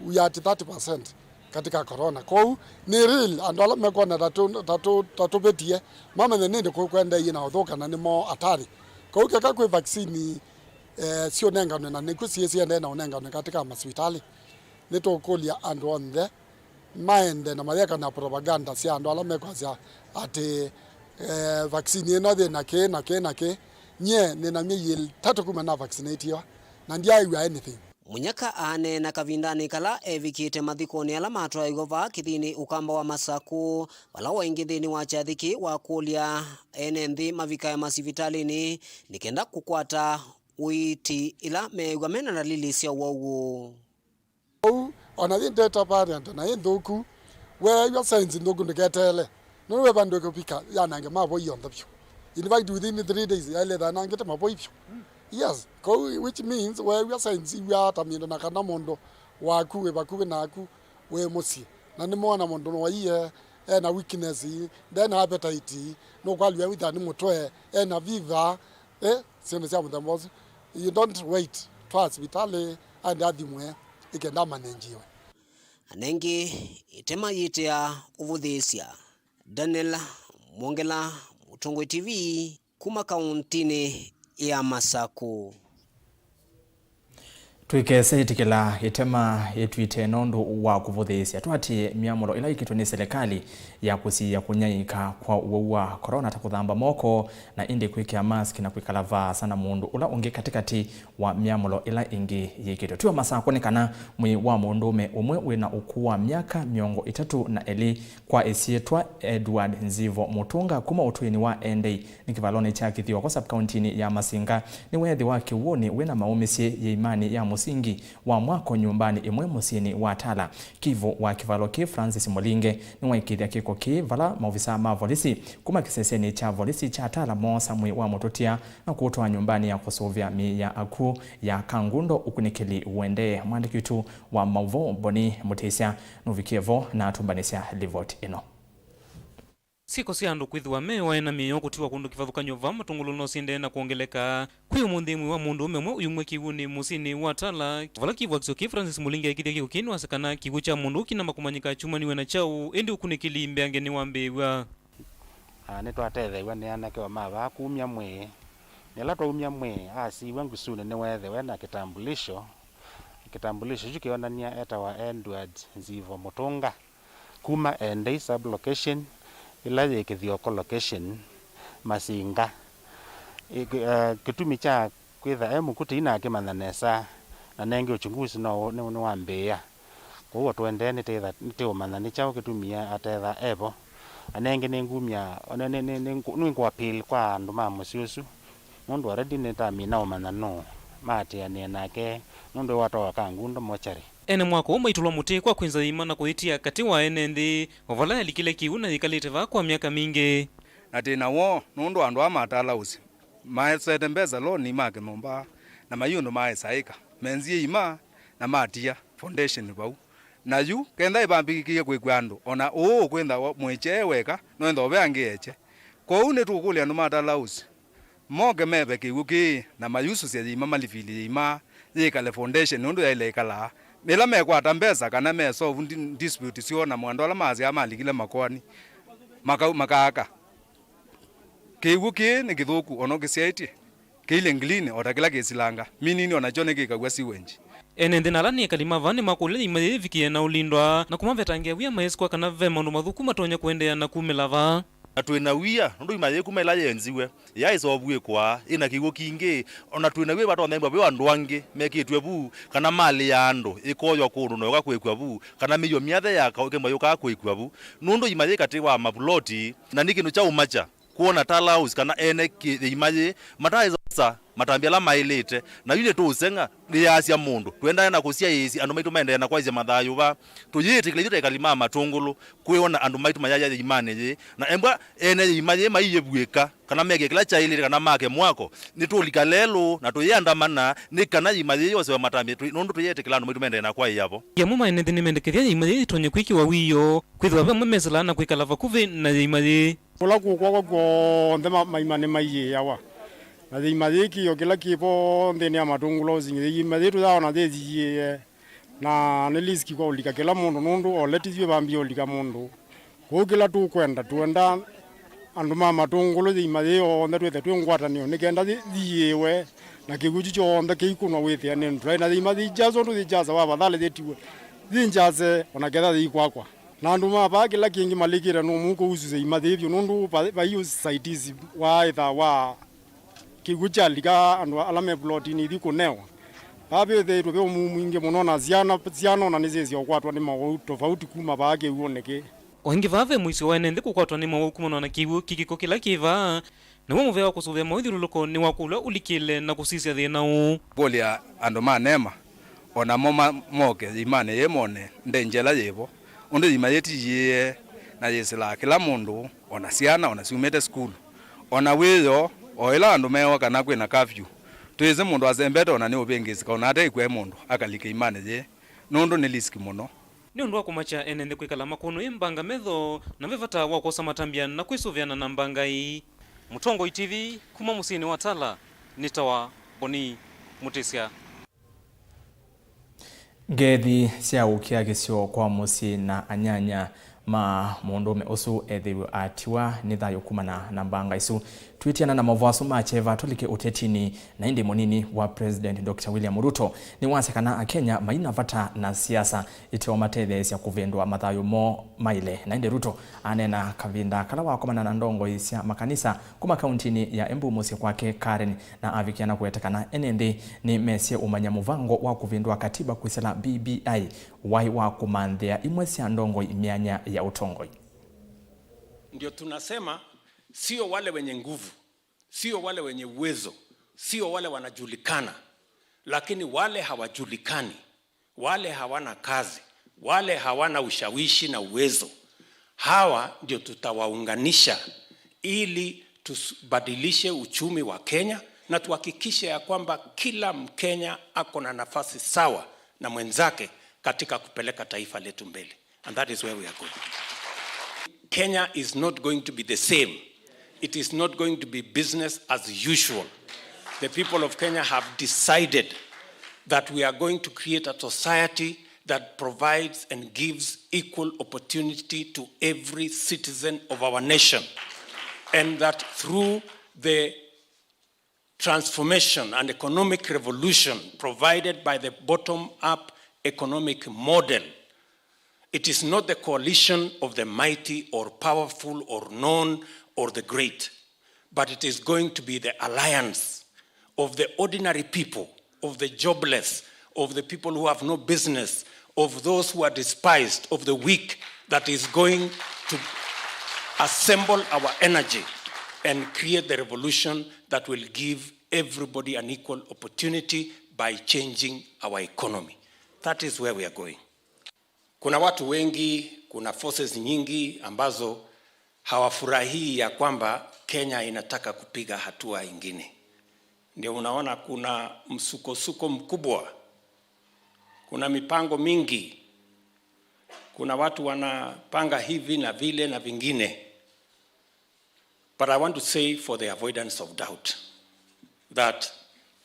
We are at thirty percent katika corona. Kwoou nĩ real, andũ ala mekwona ta tũ- ta tũ- ta tũvĩtie, mamenye nĩndĩ kũkwendeie na ũthũka na nĩmo atari. Kwoou keka kwĩ vaccine, eh, siũnenganwe na nĩkw'o siĩ siendee na ũnenganwe katika masivitali. Nĩtũkũlya andũ onthe maende na mayeka na propaganda sya andũ ala mekwasya atĩ, eh, vaccine ĩno yĩ na kĩĩ na kĩĩ na kĩĩ. Nyie nĩ na myei ĩtatũ kuma na vaccinatiwa na ndyaaĩw'a anything. Munyaka aaneena kavindanĩ kala evikĩte mathikonĩ ala matwaĩwe vaa kĩthiinĩ ũkamba wa Masaku, vala waingĩ nthĩnĩ wa kyathĩ kĩĩ wakũlya ene nthĩ mavikae masivitalĩnĩ nĩ kenda kũkwata ũiiti ĩla meew'a mena ndalili sya ũwau ũũ. Ũu, ona yĩ Delta variant na yĩ nthũku, weew'a signs nthũku ndũketeele. Nũndũ ve vandũ ĩkũvika yanange mavoi yonthe vyũ. In fact, within three days, yaĩle yanangĩte mavoi vyũ. Yes, kwoou, which means weew'a signs iw'aa ta mĩndũ na kana mũndũ waku wĩ vakuvĩ naku wĩ mũsyĩ. Na nĩmwona mũndũ nĩwaiye, ena weakness, ndena appetite, nũkwalw'a wĩtha nĩ mũtwe, ena fever, eh, syĩndũ sya mũthemba ũsu. You don't wait, twaa sivitalĩ aende athimwe, ĩkenda amanenjiwe. Anengi, ĩtema yĩtĩa ũvũthĩĩsya. Daniel Mwongela, Mũtongoi T V, kuma kauntinĩ ya Masaku. Tũikese ĩtĩkĩla ĩtema ĩtw'ĩte nũndũ wa kũvũthĩĩsya. Twatie myamũlo ĩla yĩkĩtwe nĩ silikalĩ ya kũsiĩĩa kũnyaĩĩka kwa ũwau wa corona ta kũthamba moko, na ĩndĩ kwĩkĩa mask na kwĩkala vaasa na mũndũ ũla ũngĩ katĩkatĩ wa myamũlo ĩla ĩngĩ yĩkĩtwe. Twĩ o Masaku nĩ kana mwĩĩ wa mũndũũme ũmwe wĩ na ũkũũ wa myaka mĩongo ĩtatũ na ĩlĩ kwa ĩsyĩtwa Edward Nzivo Mũtũnga kuma ũtũĩnĩ wa Endei nĩ kĩvalonĩ kya Kĩthioko sub-kauntinĩ ya Masinga nĩweethĩwa kĩw'ũnĩ wĩ na maũmĩsye yĩimanĩ ya mũsingi wa mwako nyũmbanĩ ĩmwe mũsyĩnĩ wa Tala. Kivũ wa kĩvalo kĩĩ Francis Mũlinge nĩwaĩkĩĩthya kĩko kĩĩ vala maovisaa ma volisi kuma kĩsesenĩ kya volisi kya Tala moosa mwĩĩ wa mũtũtia na kũũtwaa nyũmbanĩ ya kũsũvĩa mĩĩ ya akw'ũ ya Kangundo ũkunĩkĩli ũendee. Mwandĩki witũ wa maũvoo Boni Mũtĩsya nũvikie vo na atũmbanĩsya livoti ĩno. Syĩko sya andũ kwĩthĩwa me oae na mĩĩ yoo kũtiwa kũndũ kĩvathũkany'o vaa Matũngũlũ no siendee na kwongeleka. Kwĩ ũmũnthĩ mwĩĩ wa mũndũũme ũmwe ũyumw'a kĩw'ũnĩ mũsyĩnĩ wa Tala, vala kĩvwakisyo kĩĩ Francis Mũlinge ekĩthya kĩko kĩĩ nĩwasya kana kĩw'ũ kya mũndũ ũũ kĩnamba kũmanyĩka kyumanĩw'e na kyaũ, ĩndĩ ũkunĩkĩli mbeange nĩwambĩĩw'a. Ah, nĩtwatetheew'a nĩ anake o ma vaa kumya mwĩĩ. Na ĩla twaumya mwĩĩ, asiw'a ngusunĩ nĩweethĩwe na kĩtambulisho. Kĩtambulisho kyu kĩonany'a etawa Edward Nzivo Mũtũnga, kuma Endei sub-location, ĩla yĩ Kĩthioko location, Masinga. Ĩ- kĩ- eh, kĩtumi kya kwĩtha e mũku tĩinakĩmanya nesa, na nenge uchunguzi no nĩ- nĩwambĩĩa. Kwoou o tũendee nĩtĩtha- nĩtĩũmanya nĩ kyaũ kĩtumie atetha e vo. Na nenge nĩngumya, nĩ- nĩ- nĩ- nĩngũ- nĩngũ appeal kwa andũ ma mũsyĩ ũsu, nũndũ already nĩtamina ũmanya nũũ maatĩanĩe nake, nũndũ ĩwatwawa Kangundo mochari. Ene mwako ũũ maitũlwa mũtĩ kwa kwĩnza yĩima na kũyĩtia katĩ wa ene nthĩ, o vala yalikile kĩw'ũ na yĩkalĩte vaa kwa myaka mingĩ. Na tĩ na woo, nũndũ andũ aa ma Tala ũsĩ maesete mbesa loni ma kĩnyũmba, na mayĩ ũndũ maaĩsa ĩka. Menzie iima na matia foundation vau. Na yu, kenda ĩvambĩkĩe kwĩkw'a andũ, o na ũũ ũkwĩthĩwa mwĩkye e weka, no ĩthĩwa ve angĩ ekye. Kwoou nĩtũkũlya andũ ma Tala House moke meve kĩw'ũ kĩĩ na mayusũsya yĩima malivili yĩima yĩkale foundation ũndũ yaĩle ĩkalaa. Ĩla mekwata mbesa kana me solve di-, dispute syoo namo andũ ala masyaa malikile makoani, makau-, makaaka. Kĩw'ũ kĩĩ nĩ kĩthũku, o na ũkĩsyaĩtye kĩilye ngilini o ta kĩla kĩsilanga, minini o nakyo nĩkĩkaw'a sewage. Ene nthĩ na ala nĩ ekali ma vaa nĩmakũlya yĩima yĩĩ ĩvikĩe na ũlindwa na kũmavetangĩa wia maiskw'a kana ve maũndũ mathũku matonya kũendeea na kumĩla vaa. Na twĩ na wia nũndũ yĩima yĩĩ kuma ĩla yenziwe, yaaĩsa ũvw'ĩkwa, ĩna kĩw'ũ kingĩ, o na twĩ na wia vatonyembwa ve andũ angĩ mekĩtw'e vu, kana malĩ ya andũ ĩkoywa kũndũ na yũka kwĩkw'a vu, kana mĩio myathe ya kaũ ĩkembwa yũkaa kwĩkw'a vu, nũndũ yĩima yĩ katĩ wa mavuloti, na nĩ kĩndũ kya ũmakya kwona Tala House kana ene kĩ-, yĩima yĩĩ mataaĩsa matambya ala maĩlĩte, na yu nĩtũũseng'a, nĩyaasya mũndũ. Tũendaa na kũsyaĩĩsya andũ maitũ maendee na kwaĩsya mathayũ vaa. Tũyĩtĩkĩla ithyĩ ta ekali ma Matũngũlũ kwĩona andũ maitũ mayaya yĩimanĩ yĩĩ, na embwa ene yĩima yĩĩ maiyĩvw'ĩka, kana meke kĩla kyaĩlĩte, kana make mwako. Nĩtũũlika lelũ na tũyĩandamana nĩ kana yĩima yĩĩ yosewe matambya, tũ-, nũndũ tũyĩtĩkĩla andũ maitũ maendee na kwaĩa vo. Amwe ma ene nthĩ nĩmendekethya yĩima yĩĩ ĩtonye kwĩkĩwa wĩoo, kwĩthĩwa ve amwe mesĩlaa na kwĩkala vakuvĩ na yĩima yĩĩ. Kũla kũkwakwa kw'onthe ma-, maima nĩmaiĩawa. Na yĩima yĩĩ kĩio kĩla kĩ vo nthĩnĩ ya Matũngũlũ Housing, yĩima yĩĩ tũyaona yĩyĩĩe, na nĩ risk kwa ũlika kĩla mũndũ, nũndũ o let ithyĩ vambie ũlika mũndũ. Kwoou kĩla tũkwenda, twenda andũ ma Matũngũlũ yĩima yĩĩ onthe twĩthe twĩ ngwatanĩo nĩ kenda yĩ-, yĩyĩĩwe, na kĩw'ũ kyu kyonthe kĩikũnwa wĩthĩa nĩ ndũla. Na yĩima yĩi just ũndũ yĩ just wa afadhali yĩtiwe yĩ just, o na ketha yĩikwakwa. Na andũ ma vaa kĩla kĩngĩ malikĩte nũmũ kũhusu yĩima yĩĩ vyũ, nũndũ va-, vai ũsaidizi wa ĩtha wa kĩw'ũ kyalika andũ ala me plotinĩ ithi kũnewa. Vaa vĩthĩĩtwe ve ũmuu mwingĩ mũno, na syana, syana ona nĩsyĩsĩ ũkwatwa nĩ mawau tofauti kuma vaa kĩw'ũnĩ kĩĩ. O ĩngĩ vaa ve mũisyo wa ene nthĩ kũkwatwa nĩ mawau kumana na kĩw'ũ kĩkĩko kĩla kĩ vaa, naw'o mũvea wa kũsũvĩa mawĩthyũlũlũko nĩwakũlw'a ũlikĩle na kũsisya thĩna ũũ. Kũlya andũ ma NEMA, o namo ma-, moke yĩimanĩ yĩĩ mone ndengy'a ĩla yĩ vo, ũndũ yĩima yĩĩ ti yĩee na yĩsĩlaa kĩla mũndũ, o na syana, o na syumĩte sukulu, o na wĩoo, o ĩla andũ meewa kana kwĩ na curfew. Twĩsĩ mũndũ asembete o na nĩ ũvĩngĩsĩka, o na ate ĩkw'e mũndũ akalika ĩimanĩ yĩĩ, nũndũ nĩ risk mũno. Nĩ ũndũ wa kũmakya ene nthĩ kwĩkala makũnũĩ mbanga metho, na ve vata wa kwosa matambya na kwĩsũvĩana na mbanga ii. Mũtongoi T V kuma mũsyĩnĩ wa Tala, nĩtawa Boni Mũtĩsya. Ngethi sya ũkĩa kĩseo kwa mũsyĩ na anyanya ma mũndũũme ũsu ethĩwe atiwa nĩ thayũ kumana na mbanga isu. Twĩtiana na maũvoo asu ma kyeva, tũlike ũtetinĩ. Na ĩndĩ mũnini wa President Doctor William Ruto nĩwasya kana Akenya maina vata na siasa ĩteo matetheesya kũvĩndũa mathayũ moo maĩle. Na ĩndĩ Ruto aneena kavinda kala wakomana na ndongoi sya makanisa kuma kauntinĩ ya Embu mũsyĩ kwake Karen, na avikĩa na kũweta kana ene nthĩ nĩmesĩ ũmanya mũvango wa kũvĩndũa katiba kwĩsĩla B B I waĩ wa kũmanthĩa imwe sya ndongoi myanya ya ũtongoi. Ndio tunasema, sio wale wenye nguvu, sio wale wenye uwezo, sio wale wanajulikana, lakini wale hawajulikani, wale hawana kazi, wale hawana ushawishi na uwezo, hawa ndio tutawaunganisha ili tubadilishe uchumi wa Kenya na tuhakikishe ya kwamba kila Mkenya ako na nafasi sawa na mwenzake katika kupeleka taifa letu mbele. And that is where we are going. Kenya is not going to be the same. It is not going to be business as usual. The people of Kenya have decided that we are going to create a society that provides and gives equal opportunity to every citizen of our nation. And that through the transformation and economic revolution provided by the bottom-up economic model, it is not the coalition of the mighty or powerful or known or the great, but it is going to be the alliance of the ordinary people, of the jobless, of the people who have no business, of those who are despised, of the weak, that is going to assemble our energy and create the revolution that will give everybody an equal opportunity by changing our economy. That is where we are going. Kuna watu wengi, kuna forces nyingi ambazo hawafurahii ya kwamba Kenya inataka kupiga hatua ingine. Ndio unaona kuna msukosuko mkubwa, kuna mipango mingi Kuna watu wanapanga hivi na vile na vingine. But I want to say, for the avoidance of doubt, that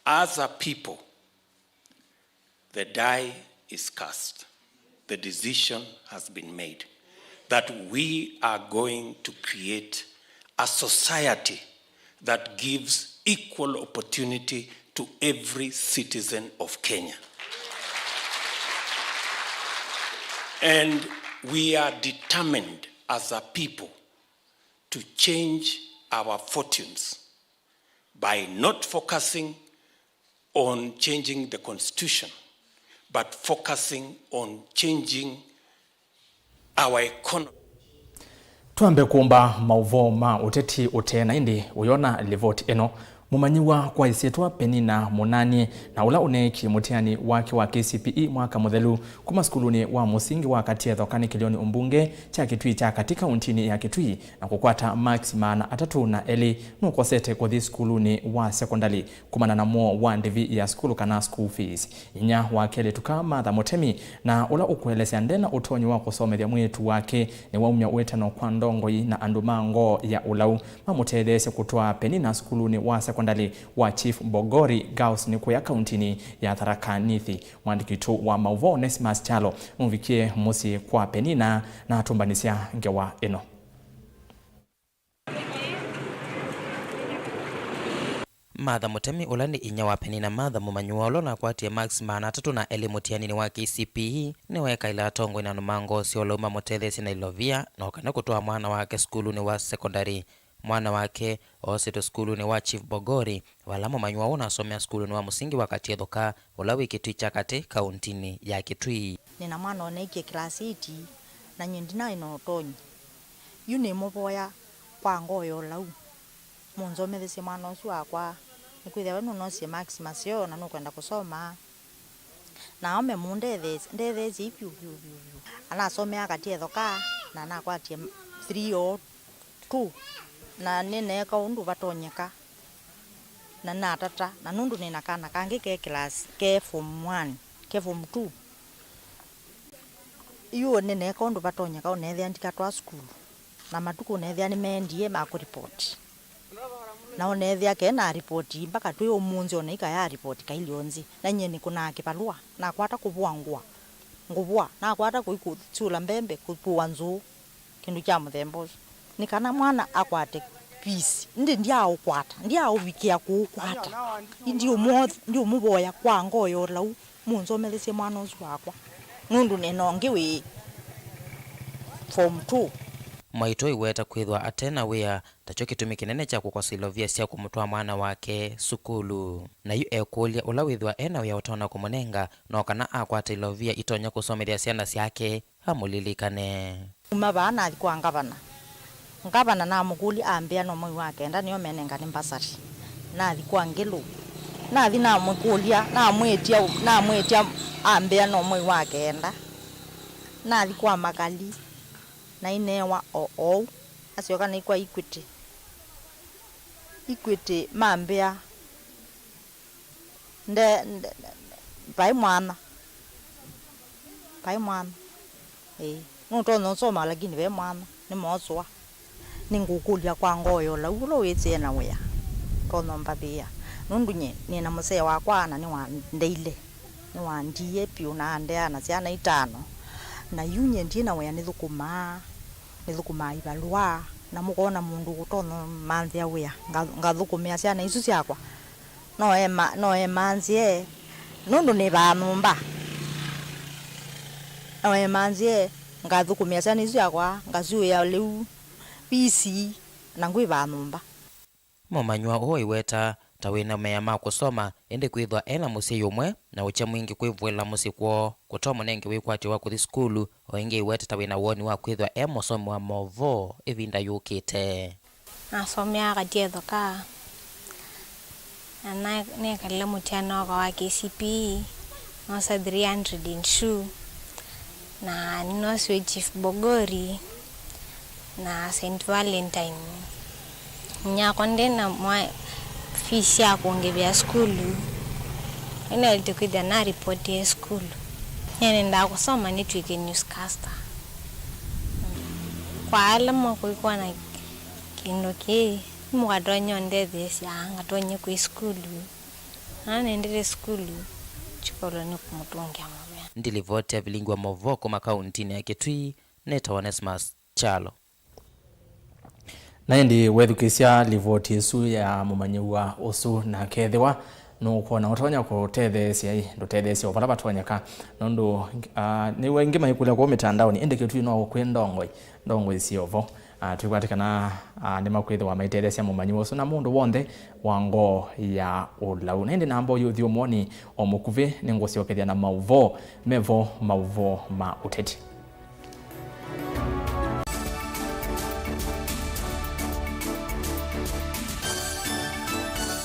as a people, the die is cast. The decision has been made that we are going to create a society that gives equal opportunity to every citizen of Kenya. And we are determined as a people to change our fortunes by not focusing on changing the constitution, but focusing on changing our economy. Twambe kũmba maũvoo ma ũteti ũtee na ĩndĩ ũyona livoti ĩno. Mũmanyĩw'a kwa ĩsyĩtwa Penina Mũnani, na ũla ũneekie mũtiani wake wa K C P E mwaka mũthelu kuma sukulunĩ wa mũsingi wa Katietho kanĩ kĩlĩonĩ ũmbunge kya Kitui kya Katĩ kauntinĩ ya Kitui, na kũkwata maksi maana atatũ na elĩ, nũkosete kũthi sukulunĩ wa sekondalĩ kumana na mũo wa ndĩvi ya sukulu kana school fees. Inyia wake Lĩtuka Martha Mũtemi, na ũla ũkũelesya ndena ũtonyi wa kũsomethya mwĩĩtu wake, nĩwaumya ũĩtano kwa ndongoi na andũ ma ngoo ya ũlau mamũtetheesye kũtwaa Penina sukulunĩ wa sekondalĩ wa Chief Bogori Girls nĩ kũya kauntinĩ ya Tharaka Nithi. Mwandĩki witũ wa maũvoo Onesmus Kyalo nũvikie mũsyĩ kwa Penina na atũmbanĩsya ngewa ĩno. Martha Mũtemi, ũla nĩ inyia wa Penina Martha Mũmanyĩw'a, ũla ũnakwatie maksi maana atatũ na elĩ mũtianinĩ wa K C P E, nĩweekaĩla atongoi na andũ ma ngoo sya ũlau mamũtetheesye na ilovia, na o kana kũtwaa mwana wake sukulunĩ wa sekondalĩ. Mwana wake oosĩtwe sukulunĩ wa Chief Bogori, vala Mũmanyĩw'a ũũ ũnasomea sukulunĩ wa mũsingi wa Katietho ka, ũla wĩ Kitui kya Katĩ, kauntinĩ ya Kitui. Nĩ na mwana ũneekie class eight, na nyie ndinaĩ na ũtonyi. Yu nĩmũvoya kwa ngoo ya ũlau, mũnzomethesye mwana ũsu wakwa, nĩkwĩthĩwa we nũnosie maksi maseo na nũkwenda kũsoma. Na aome mũndetheesye, ndetheesyei vyũ, vyũ, vyũ, vyũ. Anasomea Katietho ka, na nakwatie three o two, na nĩneeka ũndũ vatonyeka, na natata, na nũndũ nĩ na kana kangĩ ke class, ke form one, ke form two. Yu nĩneeka ũndũ vatonyeka ũneethĩa ndikatwaa sukulu, na matukũ ũneethĩa nĩmeendie ma kũripoti. Na ũneethĩa ke na ripoti mbaka twĩ ũmũnthĩ, ona ikaya ripoti kailyo nzĩ. Na nyie nĩkũnaa kĩvalũa, nakwata kũvũa ngũa, ngũvũa, nakwata kũi kũsyũla mbembe, kũkua nzũũ, kĩndũ kya mũthemba ũsu. Nĩ kana mwana akwate fees. Ĩndĩ ndyaaũkwata, ndyaaũvikĩa kũũkwata. Ĩndĩ ndiũmũvoya kwa ngoo ya ũlau, mũnzomethesye mwana ũsu wakwa, nũndũ nĩ na ũngĩ wĩ form two. Mwaitũ aiweta kwĩthwa ate na wĩa takyo kĩtumi kĩnene kya kũkosa ilovia sya kũmũtwaa mwana wake sukulu. Na yu ekũlya ũla wĩthwa e na wĩa ũtonya kũmũnenga, no kana akwata ilovia itonya kũsomethya syana syake amũlilikane. Kuma vaa nathi kwa ngavana. Ngavana namũkũlya ambĩa no mwei wa kenda nĩo menengane mbasarĩ. Nathi kwa Ngelũ. Nathi namũkũlya, namwĩtya, namwĩtya ambĩa no mwei wa kenda. Nathi kwa Makali, naineewa o oou. Nasyoka nathi kwa Equity. Equity mambĩa nde, nde, nde, vai mwanya. Vai mwanya. Ĩĩ. Nũtonya ũsoma lakini ve mwanya. Nĩ mosũa. Nĩngũkũlya kwa ngoo ya ũlau ũla wĩsĩe na wĩa. Tonya ũmbathĩĩa. Nũndũ nyie nĩ na mũsee wakwa na nĩwandeile. Nĩwandiie vyũ na andea na syana itano. Na yu nyie ndi na wĩa nĩthũkũmaa. Nĩthũkũmaa ivalũa. Na mũkona mũndũ ũtonya manthĩa wĩa. Nga-, ngathũkũmĩa syana isu syakwa. No ema-, no emanzĩe, nũndũ nĩvaa nyũmba. No emanzĩe, ngathũkũmĩa syana isu syakwa, ngasyũĩa lĩu, visi, na ngwĩvaa nyũmba. Mũmanyĩw'a ũũ aiweta ta wĩ na mea ma kũsoma, ĩndĩ kwĩthwa e na mũsyai ũmwe na ũkya mwingĩ kwĩvũĩla mũsyĩ kwoo kũtomũnenge wĩkwatyo wa kũthi sukulu, o ĩngĩ aiweta ta wĩ na woni wa kwĩthwa e mũsomi wa maũvoo ĩvinda yũkĩte. Nasomea Katietho ka, na na-, nekalile mũtiani wakwa wa K C P E, noosa three hundred and two, na nĩnoosiwe Chief Bogori na Saint Valentine. Nyakwa ndĩ na mwa-, fees ya kũngĩvĩa sukulu, nĩnaĩlĩte kwĩthĩa na ripoti e sukulu. Nĩnendaa kũsoma nĩtw'ĩke newscaster. Kwa ala makũikwa na kĩndũ kĩĩ, nĩmũkatonya ũndetheesya ngatony'e kwĩ sukulu. Na nendete sukulu, kĩkolo nĩkũmũtũngĩa mũvea. Ndilivoti ya vilingi wa maũvoo kuma kauntinĩ ya Kitui, nĩtawa Onesmus Kyalo. Na ĩndĩ wethukĩĩsya livoti ĩsu ya mũmanyĩw'a ũsu, na kethĩwa nũkwona ũtonya kũtetheesya-ĩ, ndũtetheesye o vala vatonyeka, nũndũ, ah, nĩw'o aingĩ maikũlya kũu mĩtandaonĩ, ĩndĩ Kĩtui no kwĩ ndongoi, ndongoi syĩ o vo. Ah, twĩkwatĩ kana, ah, nĩmakwĩthĩwa maitetheesya mũmanyĩw'a ũsu na mũndũ w'onthe wa ngoo ya ũlau. Na ĩndĩ namba ũyũ ũthyũmũonĩ o mũkuvĩ nĩngũsyokethya na maũvoo me vo, maũvoo ma ũteti.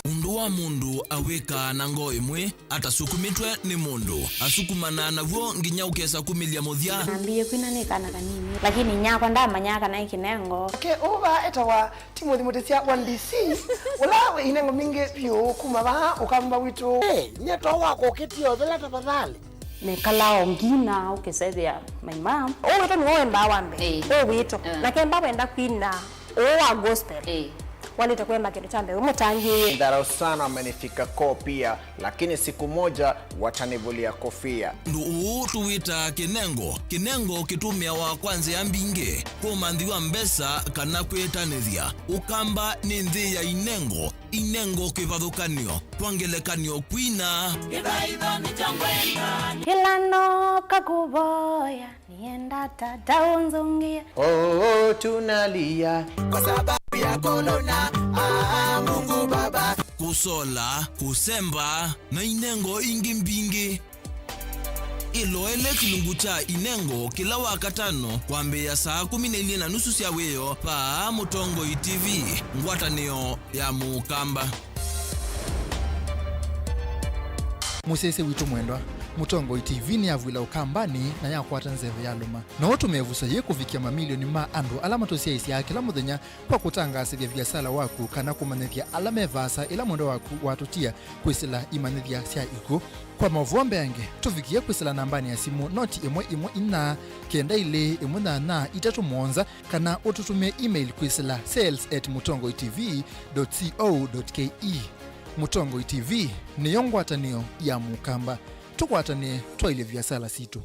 Ũndũ wa mũndũ awĩkaa na ngoo ĩmwe atasukumĩtwe nĩ mũndũ, asukumanaa naw'o nginya ũkesa kumĩlya mũthya. Nambĩĩe kwina nĩ kana kanini, lakini nyakwa ndamanyaa kana ĩ kĩnengo. Nake ũũ vaa etawa Timothy Mũtĩsya wa D C, ũla wĩ inengo mbingĩ vyũ kuma vaa ũkamba witũ. Hey, nyie to wakũkĩtie ũthela tafadhali. Nekalaa o ngina ũkĩsethĩa my mom. Ũũ witũ nĩwe wendaa wa mbee. Ĩĩ. Ũũ witũ. Mm. Na kemba wenda kwina ũũ wa gospel. Ĩĩ. Walĩte kũemba kĩndũ kya mbee, ũmũtangĩĩe. Nidharau sana, amenifika koo pia, lakini siku moja watanivulia kofia. Ũndũ ũũ tũwĩtaa kĩnengo. Kĩnengo kĩtũmĩawa kwa nzĩa mbingĩ, kũmanthĩwa mbesa kana kwĩtanĩthya. Ũkamba nĩ nthĩ ya inengo. Inengo kĩvathũkanyo, kwa ngelekany'o, kwina. Kĩla nooka kũvoya, nĩenda Tata ũnzũngĩe. Oh, tunalia kwa sababu ya korona. Ah, Mungu Baba. Kũsola, kũsemba, na inengo ingĩ mbingĩ. Ĩloele kĩlungu kya inengo kĩla Wakatano kwambĩĩa saa kũmi na ilĩ na nusu sya wĩoo vaa Mũtongoi T V, ngwatanĩo ya Mũkamba. Mũsyaĩĩsya witũ mwendwa, Mũtongoi T V nĩyavw'ĩla Ũkambanĩ na yakwata nzeve ya lũma. No ũtũme ĩvuso yĩĩ kũvikĩa mamilioni ma andũ ala matũsyaĩĩsyaa kĩla mũthenya kwa kũtangaasĩthya viasala waku kana kũmanyĩthya ala me vaasa ĩla mwendwa waku watũtia kwĩsĩla imanyĩthya sya ikw'ũ. Kwa maũvoo mbeange, tũvikĩe kwĩsĩla nambanĩ ya simũ noti ĩmwe ĩmwe inya, kenda ilĩ ĩmwe nyanya itatũ mũonza, kana ũtũtũmĩe email kwĩsĩla sales at mũtongoi T V dot co dot K E. Mũtongoi T V nĩyo ngwatanĩo ya Mũkamba. Tũkwatanĩe twaĩlye viasala sitũ.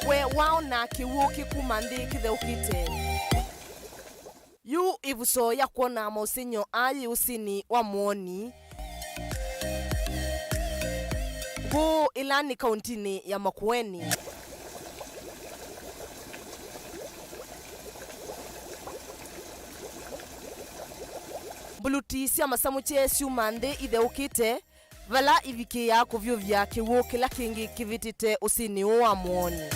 We waona kĩw'ũ kĩkuma nthĩ kĩtheũkĩte? Yu ĩvuso ya kwona maũsengy'o aa yĩ ũsĩnĩ wa Mũoni. Ngũũ ĩla nĩ kauntinĩ ya Makueni. Mbuluti sya masamũkye syuma nthĩ itheũkĩte, vala ivikĩĩaa kũvyũvya kĩw'ũ kĩla kĩngĩ kĩvĩtĩte ũsĩnĩ ũũ wa Mũoni.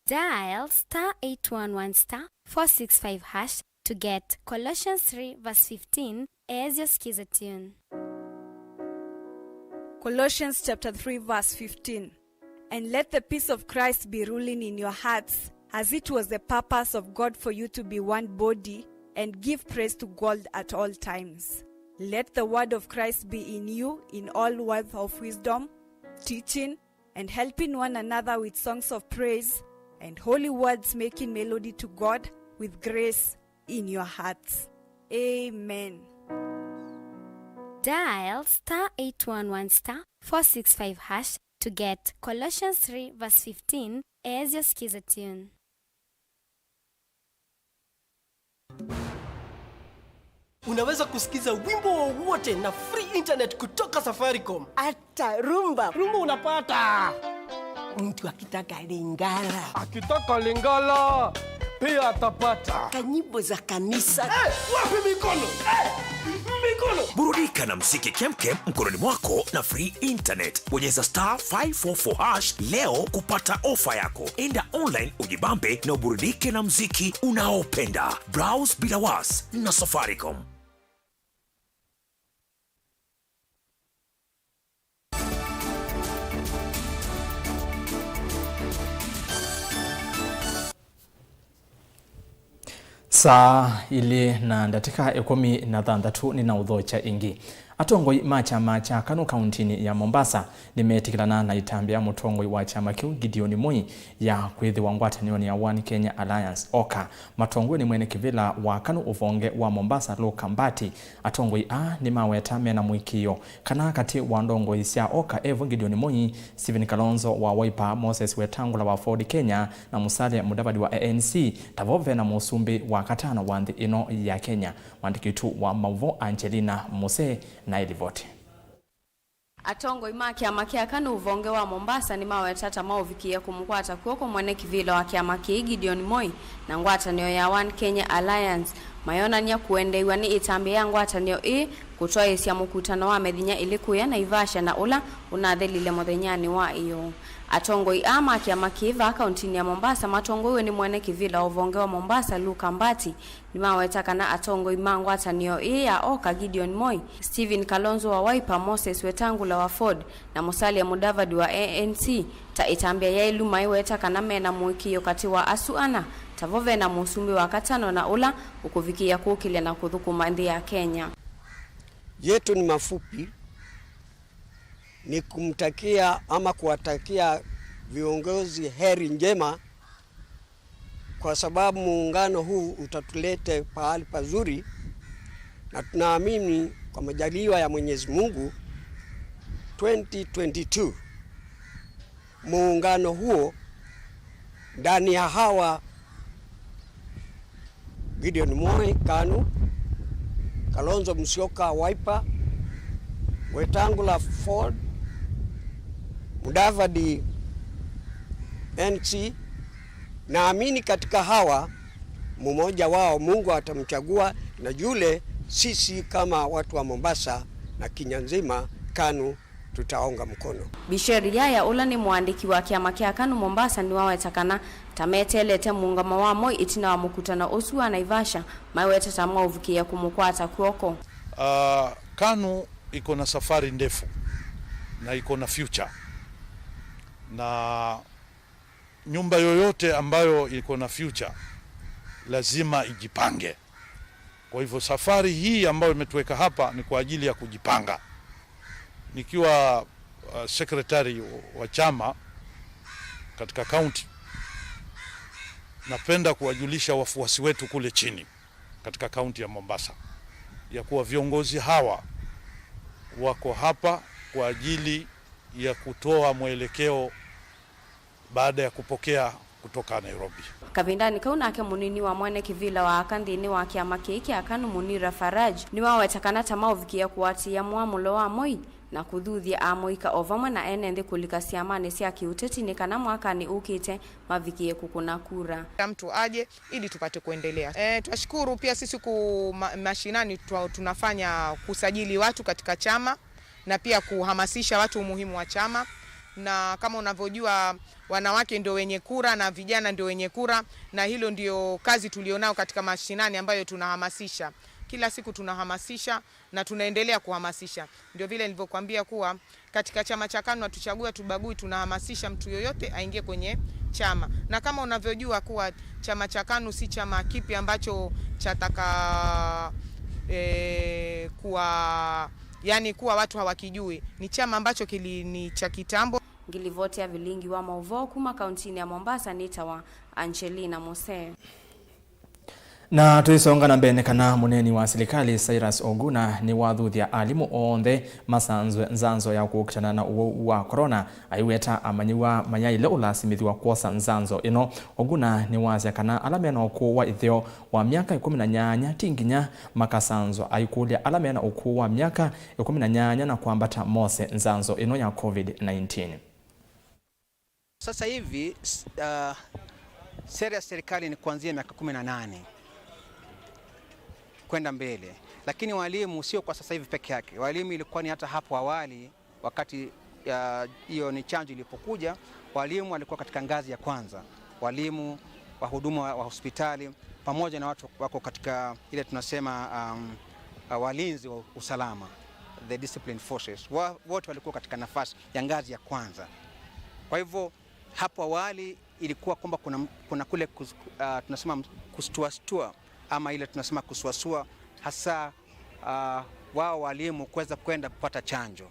Dial star eight one one star four six five hash to get Colossians three verse fifteen as your skiza tune. Colossians chapter three verse fifteen. And let the peace of Christ be ruling in your hearts, as it was the purpose of God for you to be one body, and give praise to God at all times. Let the word of Christ be in you in all words of wisdom, teaching, and helping one another with songs of praise and holy words, making melody to God with grace in your hearts. Amen. Dial star eight one one star four six five hash to get Colossians three verse fifteen as your skiza tune. Unaweza kusikiza wimbo wowote na free internet kutoka Safaricom. Hata rumba. Rumba unapata. Mtu akitaka Lingala. Akitaka Lingala, pia atapata. Kanyimbo za kanisa. Eh, wapi mikono? Eh, mikono. Burudika na mziki kemkem mkononi mwako na free internet. Bonyeza star five four four hash leo kupata ofa yako. Enda online ujibambe na uburudike na mziki unaopenda. Browse bila was na Safaricom. Saa ilĩ na ndatĩka ĩkũmi na thanthatũ nĩnaũthokya ĩngĩ. Atongoi ma kyama kya KANU kauntinĩ ya Mombasa nĩmetĩkĩlana na ĩtambya ya mũtongoi wa kyama kĩu Gideon Moi ya kwĩthĩwa ngwatanĩonĩ ya One Kenya Alliance, oka. Matongoew'e nĩ mwene kĩvĩla wa KANU ũvonge wa Mombasa, Luka Mbati, atongoi aa nĩmaweta mena mũĩkĩĩo kana katĩ wa ndongoi sya oka evo Gideon Moi, Stephen Kalonzo wa Wiper, Moses Wetangula wa Ford Kenya, na Musalia Mudavadi wa A N C, tavo ve na mũsumbĩ wa katano wa nthĩ ĩno ya Kenya. Mwandĩki witũ wa maũvoo Angelina Muse na ĩlivoti. Atongoi ma kĩama kya KANU ũvonge wa Mombasa nĩmaweta ta maũvikĩĩa kũmũkwata kw'oko mwene kĩvĩla wa kĩama kĩĩ Gideon Moi na ngwatanĩo ya One Kenya Alliance, mayonany'a kũendeew'a nĩ ĩtambya ya ngwatanĩo ĩĩ kũtwaĩĩsya mũkutano wa mĩthenya ĩlĩ kũya Naivasha na ũla ũnathelile mũthenyanĩ wa ĩyoo. Atongoi aa ma kĩama kĩĩ vaa kauntinĩ ya Mombasa matongoew'e nĩ mwene kĩvĩla wa ũvonge wa Mombasa, Luka Mbati, nĩmaweta kana atongoi ma ngwatanĩo ĩĩ ya oka, Gideon Moi, Stephen Kalonzo wa Wiper, Moses Wetangula wa Ford, na Musalia Mudavadi wa A N C, ta ĩtambya yaĩlu maiweta kana mena mũĩkĩĩo katĩ wa asu ana, tavo ve na mũsumbĩ wa katano na ũla ũkũvikĩĩa kũkĩlya na kũthũkũma nthĩ ya Kenya. Yetu ni mafupi, ni kumtakia ama kuwatakia viongozi heri njema, kwa sababu muungano huu utatulete pahali pazuri, na tunaamini kwa majaliwa ya Mwenyezi Mungu, twenty twenty-two muungano huo ndani ya hawa Gideon Moi, KANU, Kalonzo Musyoka, Wiper, Wetangula, Ford, Mudavadi, N C. Naamini katika hawa mmoja wao Mungu atamchagua, na yule sisi kama watu wa Mombasa na Kenya nzima, KANU tutaunga mkono. Bisheri Yaya, ũla nĩ mũandĩki wa kĩama kya KANU Mombasa, nĩwaweta kana ta meteelete mũũngamo wa Moi ĩtina wa mũkutano ũsu wa Naivasha, maiweta ta maũvikĩĩa kũmũkwata kw'oko. Ah, KANU iko na safari ndefu na iko na future, na nyumba yoyote ambayo iko na future lazima ijipange. Kwa hivyo safari hii ambayo imetuweka hapa ni kwa ajili ya kujipanga. Nikiwa, uh, secretary wa chama katika county, napenda kuwajulisha wafuasi wetu kule chini katika kaunti ya Mombasa ya kuwa viongozi hawa wako hapa kwa ajili ya kutoa mwelekeo baada ya kupokea kutoka Nairobi. Kavindanĩ kau nake mũnini wa mwene kĩvĩla wa aka nthĩnĩ wa kĩama kĩĩ kya KANU, Munira Faraj, nĩwaweta kana ta maũvikĩĩa kũatĩĩa mũamũlo wa Moi na kũthuthya amũika o vamwe na ene nthĩ kũlika syamanĩ sya kĩũteti nĩ kana mwakanĩ ũkĩte mavikĩe kũkũna kura. Kila mtu aje ili tupate kuendelea. Eh, twashukuru pia sisi ku ma-, mashinani twa-, tunafanya kusajili watu katika chama na pia kuhamasisha watu umuhimu wa chama, na kama unavyojua, wanawake ndio wenye kura na vijana ndio wenye kura, na hilo ndio kazi tulionao katika mashinani ambayo tunahamasisha. Kila siku tunahamasisha na tunaendelea kuhamasisha. Ndio vile nilivyokuambia kuwa katika chama cha KANU hatuchagui, hatubagui, tunahamasisha mtu yoyote aingie kwenye chama. Na kama unavyojua kuwa chama cha KANU si chama kipya ambacho chataka, eh, kuwa, yani kuwa watu hawakijui. Ni chama ambacho kili-, ni cha kitambo. Ngilivoti ya vilingi wa maũvoo kuma kauntinĩ ya Mombasa nĩtawa Angelina Mose. Na tũisonga na mbee, nĩ kana mũneeni wa silikalĩ Cyrus Oguna nĩwathuthya alimũ onthe masanzwe nzanzo ya kũkitana na ũwau wa corona, aiweta amanyĩw'a mayaĩle ũlasimĩthw'a kwosa nzanzo ĩno. Oguna nĩwasya kana ala mena ũkũũ wa ĩtheo wa myaka ĩkũmi na nyanya ti nginya makasanzwa, aikũlya ala mena ũkũũ wa myaka ĩkũmi na nyanya na kwambata mose nzanzo ĩno ya COVID nineteen. Sasa hivi, s-, ah, sera ya serikali ni kuanzia miaka kumi na nane kwenda mbele, lakini walimu sio kwa sasa hivi peke yake. Walimu ilikuwa ni hata hapo awali, wakati, ah, hiyo ni chanjo ilipokuja, walimu walikuwa katika ngazi ya kwanza, walimu, wahudumu wa, wa hospitali, pamoja na watu wako katika ile tunasema, um, uh, walinzi wa usalama, the disciplined forces. Wa-, wote walikuwa katika nafasi ya ngazi ya kwanza. Kwa hivyo, hapo awali ilikuwa kwamba kuna, kuna kule kus-, uh, tunasema m-, kustuastua ama ile tunasema kusuasua, hasa ah, wao walimu kuweza kwenda kupata chanjo.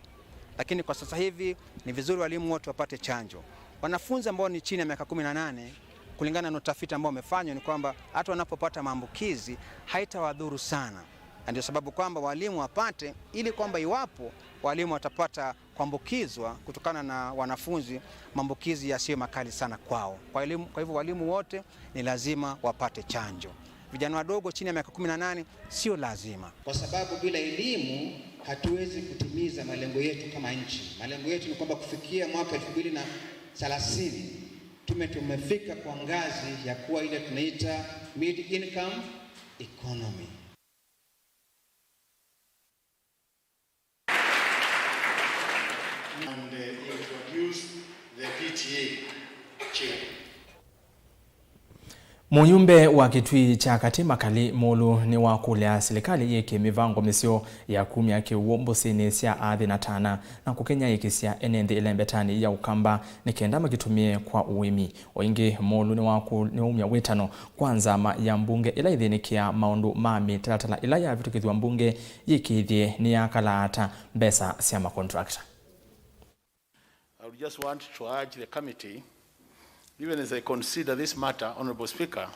Lakini kwa sasa hivi ni vizuri walimu wote wapate chanjo. Wanafunzi ambao ni chini ya miaka kumi na nane, kulingana na utafiti ambao umefanywa, ni kwamba hata wanapopata maambukizi haitawadhuru sana, na ndio sababu kwamba walimu wapate, ili kwamba iwapo walimu watapata kuambukizwa kutokana na wanafunzi, maambukizi yasiwe makali sana kwao. Kwa elimu, kwa hivyo walimu wote ni lazima wapate chanjo. Vijana wadogo chini ya miaka kumi na nane sio lazima. Kwa sababu bila elimu hatuwezi kutimiza malengo yetu kama nchi. Malengo yetu ni kwamba kufikia mwaka elfu mbili na thelathini tume tumefika kwa ngazi ya kuwa ile tunaita mid income economy. And, uh, introduce the P T A chair. Mũyumbe wa Kitui kya Katĩ Makali Mũũlu nĩwakũlya silikalĩ yĩke mĩvango mĩseo ya kumya kĩw'ũ mbũsĩnĩ sya athi na tana na kũkĩnyaĩĩkĩsya ene nthĩ ĩlembetanĩ ya Ũkamba nĩ kenda makĩtũmĩe kwa ũĩmi. O ĩngĩ, Mũũlu nĩwakũ-, nĩwaumya wĩtano kwa nzama ya mbunge ĩla ĩthĩnĩkĩaa maũndũ ma mĩtalatala ĩla yavĩtũkĩthw'a mbunge yĩkĩĩthye nĩyakala ata mbesa sya makontrakta. I would just want to urge the committee, even as I consider this matter, Honorable Speaker,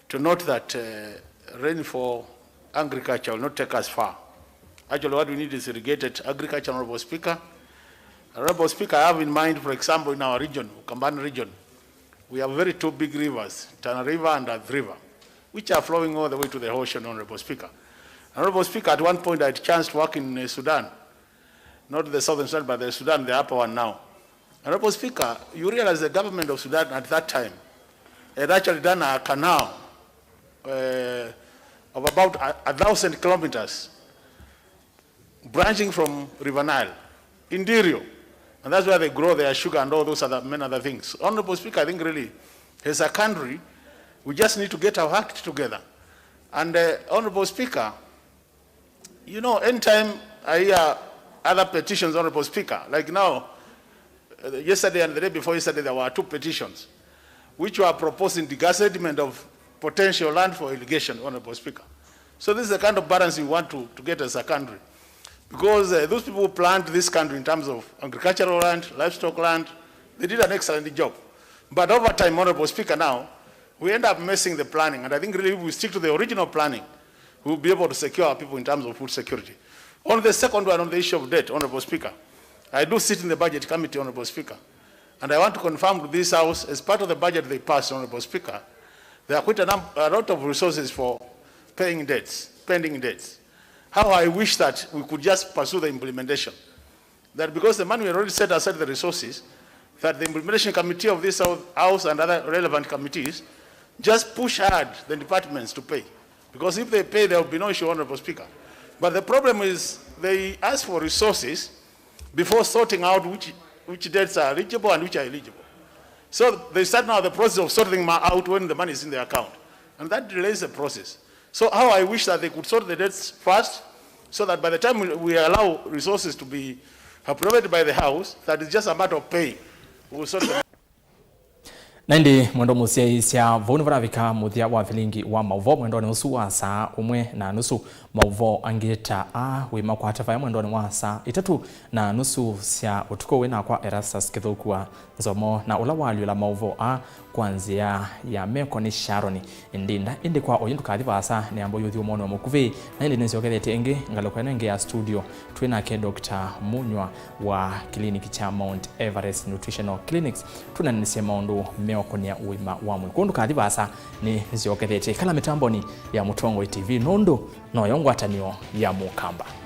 to note that, uh, rainfall agriculture will not take us far. Actually, what we need is irrigated agriculture, Honorable Speaker. Honorable Speaker, I have in mind, for example, in our region, Ukambani region, we have very two big rivers, Tana River and Athi River, which are flowing all the way to the ocean, Honorable Speaker. Honorable Speaker, at one point I had chance to work in, uh, Sudan, not the Southern Sudan, but the Sudan, the upper one now. Honorable Speaker, you realize the government of Sudan at that time had actually done a canal, uh, of about a, a thousand kilometers, branching from River Nile, interior. And that's where they grow their sugar and all those other, many other things. Honorable Speaker, I think really, as a country, we just need to get our act together. And, uh, Honorable Speaker, you know, anytime I hear other petitions, Honorable Speaker, like now, uh, yesterday and the day before yesterday, there were two petitions which were proposing degazettement of potential land for irrigation, Honorable Speaker. So this is the kind of balance we want to, to get as a country. Because, uh, those people who planned this country in terms of agricultural land, livestock land, they did an excellent job. But over time, Honorable Speaker, now, we end up messing the planning. And I think really if we stick to the original planning, we will be able to secure our people in terms of food security. On the second one, on the issue of debt, Honorable Speaker, I do sit in the Budget Committee, Honorable Speaker, and I want to confirm to this House, as part of the budget they passed, Honorable Speaker, there are quite a, num- a lot of resources for paying debts, pending debts. How I wish that we could just pursue the implementation. That because the money we already set aside the resources, that the implementation committee of this House and other relevant committees just push hard the departments to pay. Because if they pay, there will be no issue, Honorable Speaker. But the problem is they ask for resources before sorting out which, which debts are eligible and which are eligible. So they start now the process of sorting them out when the money is in their account. And that delays the process. So how I wish that they could sort the debts first, so that by the time we, we allow resources to be appropriated by the House, that is just a matter of paying. We will sort them. Na ĩndĩ mwendwa mũsyaĩĩsya, vau nĩvo navika mũthya wa vilingi wa maũvoo mwendonĩ ũsu wa saa ũmwe na nusu. Maũvoo angĩ ta aa wĩmakwata vaya mwendonĩ wa saa itatũ na nusu sya ũtukũ. Wĩ nakwa Erastus Kĩthũku wa Nzomo, na ũla waalyũla maũvoo aa kwa nzĩa ya meko nĩ Sharon Ndinda. Ĩndĩ kwa oyu ndũkathi vaasa, nĩamba ũyũthi ũmonĩ wa mũkuvĩ, na ĩndĩ nĩnzyokethete ĩngĩ ngalĩko ĩno ĩngĩ ya studio. Twĩ nake Doctor Munywa wa clinic kya Mount Everest Nutritional Clinics, tũnanĩsye maũndũ meũkonĩa ũima wa mwĩĩ. Kwoou ndũkathi vaasa, nĩnzyokethete. Ĩkala mĩtambonĩ ya Mũtongoi T V, nũndũ noyo ngwatanĩo ya Mũkamba.